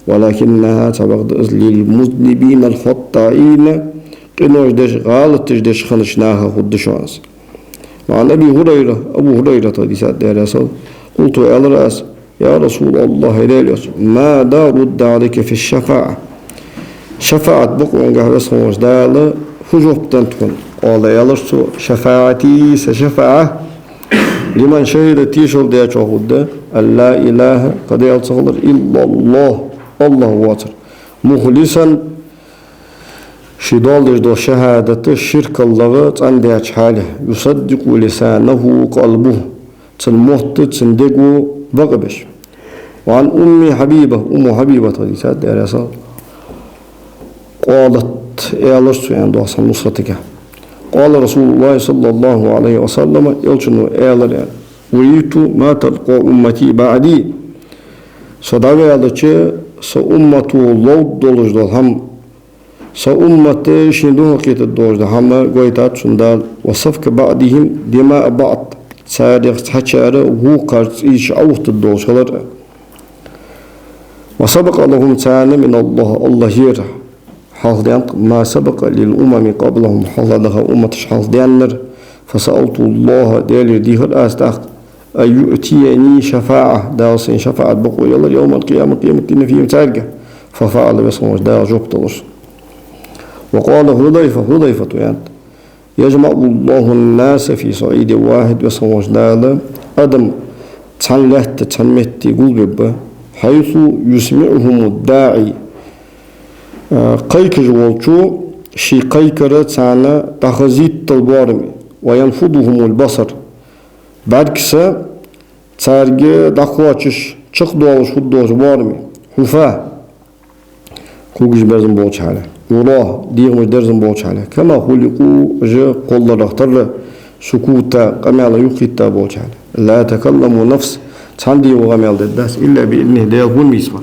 ولكنها, цхьабакъда из, للمذنبين الخطائين, къинош деш, гӀалаташ деш хиннача наха хургда шоана из. وعن أبي هريرة, Абу ХӀурайратах дийцад, Даьла раьза хилва, قلت, аьлар аз: يا رسول الله, хӀай Даьла Элча, ماذا رد عليك في الشفاعة؟ ШафаӀат бокъонгахьа Веза хинна волча Дала фу жоп деннад хьона? قال, аьлар цо: شفاعتي, са шафаӀат, لمن شهد, тешал даьчоа хургда, أن لا إله, кхы Даьла ца хилар, إلا الله, АллахӀ воацар, مخلصا, ше доал деш дола шахӀадат ширкаллах цӀендаьча хьале, يصدق لسانه قلبه, цун мотт, цун дего бакъбеш. وعن أم حبيبة, Умму Хьабибатах дийцад, Даьла раьза хилва, قالت, аьлар цо, аьнна да цхьан нусхатагахьа: قال رسول الله صلى الله عليه وسلم, Элчано аьлар, аьнна: أريت ما تلقى أمتي بعدي. Со дӀаваьлча, са уммато ловргдолаш дола хӀама, са уммат шийна духьалкхетаргдолаш дола хӀама гойтад сона Дала. وسفك بعضهم دماء بعض, царех цхьачар вокхар цӀийш Ӏооттаргдолаш хилар. وسبق لهم, царна, من الله, АллахӀера хьалхадаьннад, ما سبق للأمم قبلهم, хьалхадаьха умматаш хьалхадаьннар. فسألت الله, Даьлера дийхар аз тӀаккха, أن يؤتيني شفاعة, Дала сайна шафаӀат бокъо ялар, يوم القيامة, къематдийнахьа, فيهم, царгахьа. ففعل, Веза хинна волча Дала жоп делар сона. وقال حذيفة, Хьузайфата аьннад: يجمع الله الناس في صعيد واحد, Веза хинна волча Дала адам цхьан лаьтта, цхьан метте гулбергба, حيث يسمعهم الداعي, а, кхайкаш волчо ший кхайкар царна дӀахазийтта боараме, وينفذهم البصر, бӀаргса царга дӀакхоачаш, чакхдоалаш хургдолча боараме, حفاة, кулгаш берзан болча хьале, عراة, дегӀамаш дерзан болча хьале, كما خلقوا, уж кхолларах тарра, سكاتا, къамаьл юхакхийтта болча хьале. لا تكلم نفس, цхьан дегӀо къамаьл дергдац, إلا بإذنه, Даьла хьун мийсмар.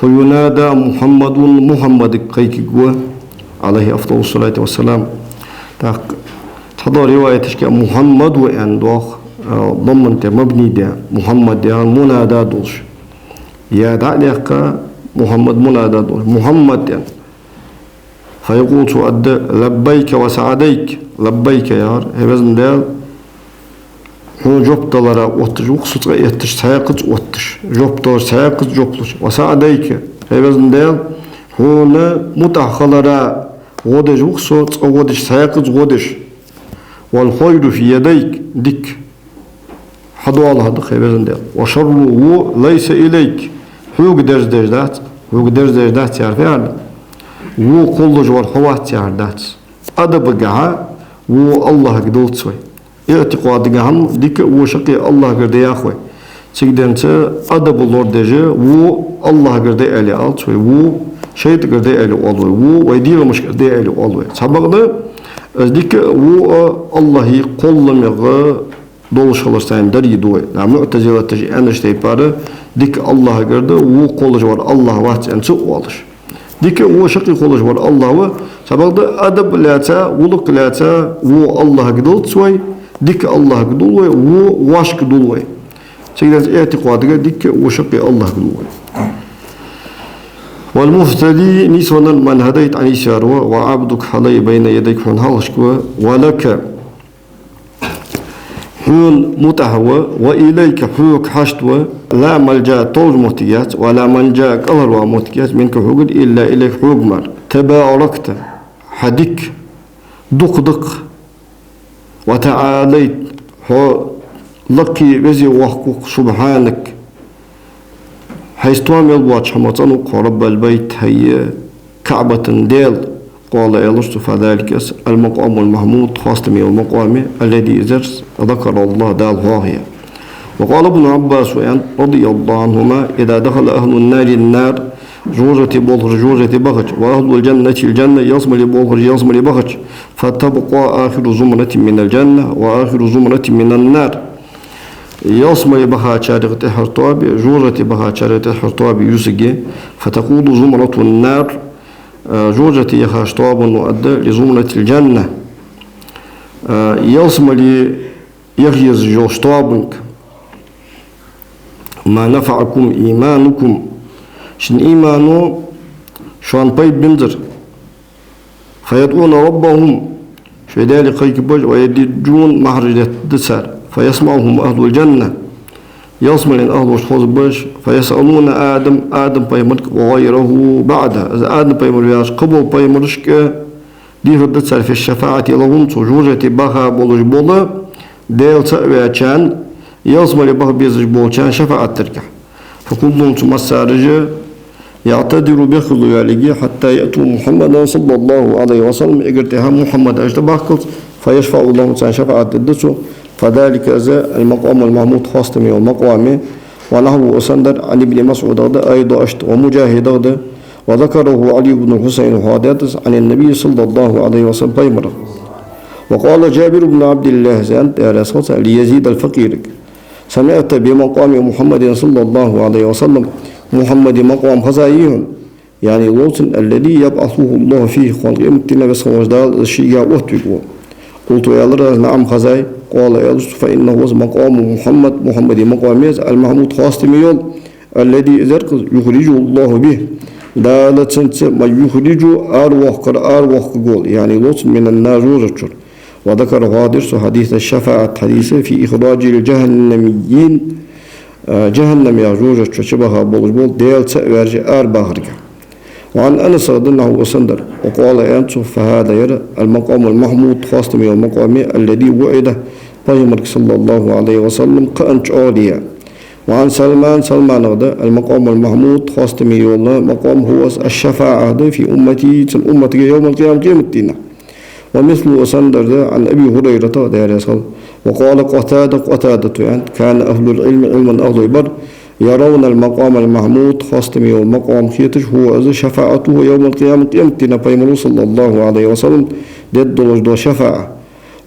فينادى محمد, Мухьаммадага кхайкаргва, عليه أفضل الصلاة والسلام. ТӀаккха цхьадолча риваяташка Мухьаммад ва аьнна доагӀа, а, дамман тӀа мабни даь, Мухьаммад яха мунада долаш. Я дӀа а даьккха, Мухьаммад мунада долаш. Мухьаммад аьнна. فيقول, цо аргда: لبيك وسعديك. لبيك, яхар, хӀай Веза Даьла, хьона жоп далара отташ ва-кх со, цкъа этташ, цхьаькхаза отташ. Жоп далаш, цхьаькхаза жоп луш. وسعديك, хӀай Веза Даьла, хьона мутӀахьа хилара гӀо деш ва-кх со, цкъа гӀо деш, цхьаькхаза гӀо деш. والخير في يديك, дика хьа дола хӀама да-кх, хӀай Веза Даьла. والشر, во, ليس إليك, хьога дерзадеш дац, хьога дерзадеш дац яхар фу яхар да? Во кхоллаш вар хьо вац яхар дац. Адабагахьа во АллахӀагара далац вай. ИӀтикъадагахьа-м дика а, во шакъи а АллахӀагара да яхаш ва. Цигара денз адаб лорадеш, во АллахӀагара да аьле алац вай, во шайтӀагара да аьле оал вай, во вай дегӀамашкара да аьле оал вай. Цхьабакъда, из дика а, во а АллахӀа кхолламегӀа долаш хилар сайна дарий ду вай. ДӀа муӀтазилаташа аьннача тайпара, дика АллахӀагара да, во кхоллаш вар АллахӀ вац аьнна ца оалаш. Дика а, во шакъи кхоллаш вар АллахӀ ва, цхьабакъда адаб лаьца, гӀулакх лаьца, во АллахӀагара далац вай, дика АллахӀагара дул вай, во вӀашагӀа дул вай. Цигара денз иӀтикъадагахьа дика а, во шакъи а АллахӀагара дул вай. والمهتدي, нийсвеннар, من هديت, Ӏа нийсваьр ва, وعبدك, хьа лай, بين يديك, хьона хьалхашка ва, ولك, хьона мутӀахьа ва, وإليك, хьога хьашт ва, لا ملجأ, толаш моттиг яц, ولا منجا, кӀалхарвала моттиг яц, منك, хьогара, إلا إليك, хьога мара. تباركت, хьа дика дукха да-кх, وتعاليت, хьо лакхе, везе воаккх ва-кх, سبحانك, хьайца тоам мел боацаш хӀама цӀена ва-кх хьо, رب البيت, хӀай КаӀбатан Даьла. قال, аьлар цо, فذلك, из, المقام المحمود, хоастаме йола макъам я, الذي, из, ذكر الله, Дала хьоахаяьй. وقال ابن عباس, аьннад, رضي الله عنهما: إذا دخل أهل النار النار, жожагӀате болхараш жожагӀате бахача, وأهل الجنة الجنة, ялсмале болхараш ялсмале бахача, فتبقى آخر زمرة من الجنة وآخر زمرة من النار. Ялсмале бахачарех тӀеххьара тоаба, жожагӀате бахачарех тӀеххьара тоаба юсаргья, فتقول زمرة النار, а, жожагӀате яхача тоабано аргда لزمرة الجنة, а, ялсмале яха езаш йолча тоабанга: ما نفعكم إيمانكم, шун имано шоана пайда бензар. فيدعون ربهم, шоай Даьлага кхайкабеш, ويضجون, махьараш деттаргда цар. فيسمعهم أهل الجنة, ялсмален ахӀлоша хозабеш, فيسألون آدم, Адам пайхамарга, وغيره بعده, из Адам пайхамар ваьлча кхыбола пайхамарашка дехаргда цар, في الشفاعة لهم, цу жожагӀате баха болаш бола, Даьла цаӀ ваьчарна, ялсмале баха безаш болчарна шафаӀат даргахьа. فكلهم, цу массараш а, يعتذر, бехказло йоалларгья, حتى يأتوا محمدا صلى الله عليه وسلم, эггара тӀехьа Мухьаммад аш тӀабахкалца, فيشفع لهم, царна шафаӀат дергда цо. فذلك, из, المقام المحمود, хоастаме йола макъам я, ونحوه, из санна дар, عن ابن مسعود, да, أيضا, иштта, ومجاهد, да, وذكره علي بن الحسين, хьоахадаьд из, عن النبي صلى الله عليه وسلم, пайхамарах. وقال جابر بن عبد الله, из аьннад, Даьла раьза хилва царна, ليزيد الفقير: سمعت بمقام محمد صلى الله عليه وسلم, Мухьаммада макъам хезаий хьона? يعني лоацар, الذي يبعثه الله فيه, кхоана къематдийнахьа Веза хинна волча Дала из шийга оттавергва. قلت, аьлар аз, نعم, хезай. قال, аьлар цо, فإنه, из, مقام محمد, Мухьаммада макъам я из, المحمود, хоастаме йола, الذي, из яр-кх из, يخرج الله به, Дала цунца, من يخرج, аравоаккхар, аравоаккхаргвола, يعني лоацар, من النار, жожагӀатечура. وذكر, хьоахадир цо, حديث الشفاعة, хьадис, في إخراج الجهنميين, а, жахӀаннам яха жожагӀате чу чубаха болаш бола Даьла цаӀ ваьржа арабахарга. وعن أنس رضي الله عنه وسلم، وقال أنس: فهذا يرى المقام المحمود، хоастаме йола макъам я, الذي وعد, пайхамарга, صلى الله عليه وسلم, кхаъанна чӀоагӀа дий. وعن سلمان, Салманагара да: المقام المحمود, хоастаме йола макъам, هو, الشفاعة да, في أمتي, цун умматага, يوم القيامة, къематдийнахьа. ومثله, сандардда, عن أبي هريرة, Даьла раьза хилва. وقال قتادة, Къатадата аьннад: كان أهل العلم, Ӏилман ахӀлой бар, يرون المقام المحمود, хоастаме йола макъам хеташ, هو, из, شفاعته يوم القيامة, къематдийнахьа пайхамара, صلى الله عليه وسلم, дергдолаш дола шафаӀа.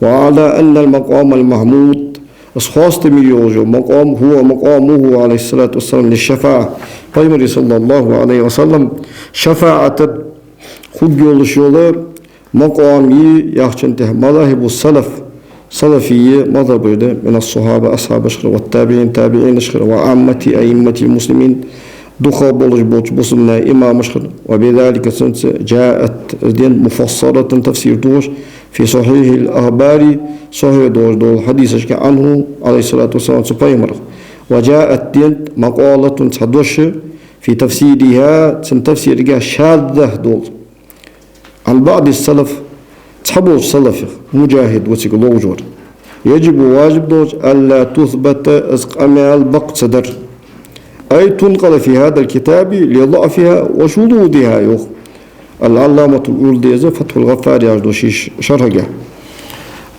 وعلى أن المقام المحمود, из хоастаме йолаш йола макъам, هو مقامه عليه الصلاة والسلام للشفاعة, пайхамара, صلى الله عليه وسلم, шафаӀата хургйолаш йола макъам я яхачун тӀехьа مذاهب السلف, салафий мазхӀабаш да, من الصحابة, асхьабашхара, والتابعين, табиӀинашхара, وعامة أئمة المسلمين, дукхагӀа болаш болча бусалба наьха имамашхара. وبذلك, цунца, جاءت, из денад, مفسرة, тафсир деш, في صحيح الأخبار, сахьихь долаш дола хьадисашка, عنه, عليه الصلاة والسلام, цу пайхамарах. وجاءت, денад, مقالة, цхьа дош, في تفسيرها, цун тафсирагахьа, شاذة, дола. عن بعض السلف, цхьаболча салафех, Муджахид ва цига ловш вар: يجب, важиб долаш, ألا تثبت, из къамаьл бакъ ца дар. أي تنقل في هذا الكتاب لضعفها وشذوذها, йоах Аль-Ӏалламатуль-Урдуси, Фатхьуль-ГӀаффар яхаш долча ший шархьагахьа.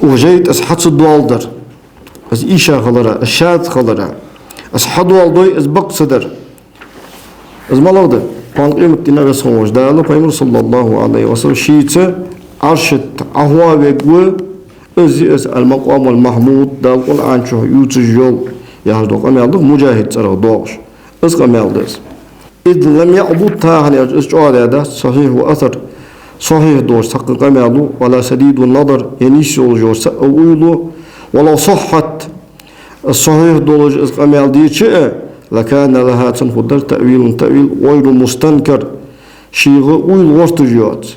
Укх жайна тӀа из хьа ца доаладар, из ийша хилара, из шаз хилара, из хьадоаладой, из бакъ ца дар. Из малагӀа да? Кхоана къематдийнахьа Веза хинна волча Дала, пайхамар, صلى الله عليه وسلم, шийца Ӏарша тӀа Ӏохоавергва, из я из المقام المحمود, Дала Къуръан чу ювцаш йола, яхаш дола къамаьл да-кх Муджахида цӀерагӀа доагӀаш. Из къамаьл да из. إذ لم يعض, тахан яьлча из чӀоагӀдаь дац, صحيح الأثر, сахьихь долаш цхьаккха къамаьл, ولا سديد النظر, е нийса йолаш йола са а уйла, ولو صحت, сахьихь долаш из къамаьл дича а, لكان لها, цунна хургдар, تأويل, таъвил, غير مستنكر, шийга уйла гӀерташ йоаца.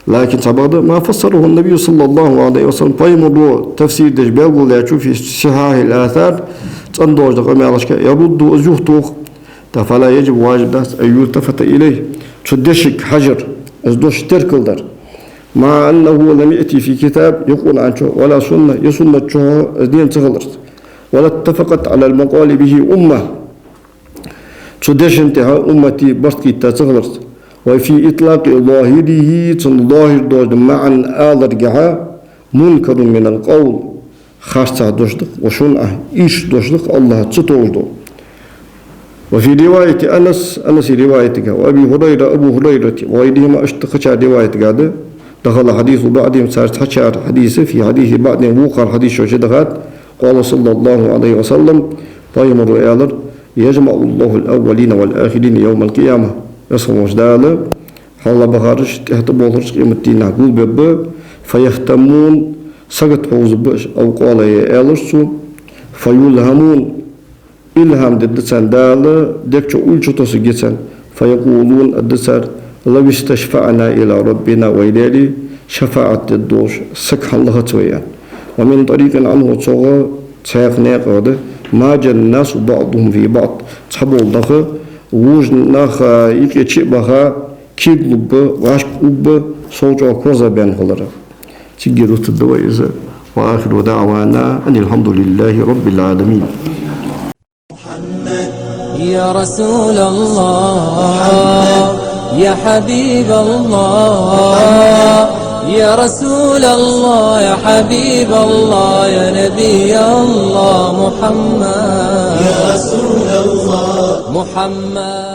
لكن цхьабакъда, ما فسره النبي صلى الله عليه وسلم, пайхамара тафсир деш белгалдаьчо, في صحاح الآثار, цӀена долаш дола къамаьлашка, يرد, из юхатох, فلا يجب, важиб дац, أن يلتفت إليه, цу дешага хьажар, из дош теркалдар. مع أنه لم يأت في كتاب, е Къуръан чу, ولا سنة, е суннат чу из денна ца хиларца. ولا اتفقت على المقال به أمة, цу дешан тӀехьа уммата барт кхийтта ца хиларца. وفي إطلاق ظاهره, цун зохӀир долаш дола маӀан аларгахьа, منكر من القول, харцахьа дош да-кх, وشنعة, ирча дош да-кх, АллахӀаца ца товш дола. وفي رواية أنس, Анаса риваятагахьа, وأبي هريرة, Абу ХӀурайрата, وغيرهما, иштта кхычар риваятагахьа да, دخل حديث بعضهم, цар цхьачар хьадис, في حديث بعضهم, вокхар хьадиса чу дахад, قال صلى الله عليه وسلم, пайхамара аьлар: يجمع الله الأولين والآخرين يوم القيامة. Веза хинна волча Дала хьалха бахараш, тӀехьа тӀаболхараш къематдийнахьа гулбергба, فيهتمون, сагот хьовзаргба уж, أو قال, е аьлар цо, فيلهمون, илхӀам дергда царна Дала, дег чу уйла чутоссаргья царна, فيقولون, аргда цар: لو استشفعنا إلى ربنا, вай Даьлага шафаӀат дергдолаш саг хьалха лаьца вай, аьнна. ومن طريق عنه, цох цхьаькха наькъах да, ما جنى الناس بعضهم في بعض, цхьабола нах вожа наха юкъе чу а баха, кегалургба, вӀашкаургба, сов чӀоагӀа корзагӀбаьнна хиларах. Цигга дувцаргда вай из. وآخر دعوانا أن الحمد لله رب العالمين. يا رسول الله، يا حبيب الله، يا رسول الله، يا حبيب الله، يا نبي الله محمد، يا رسول الله محمد.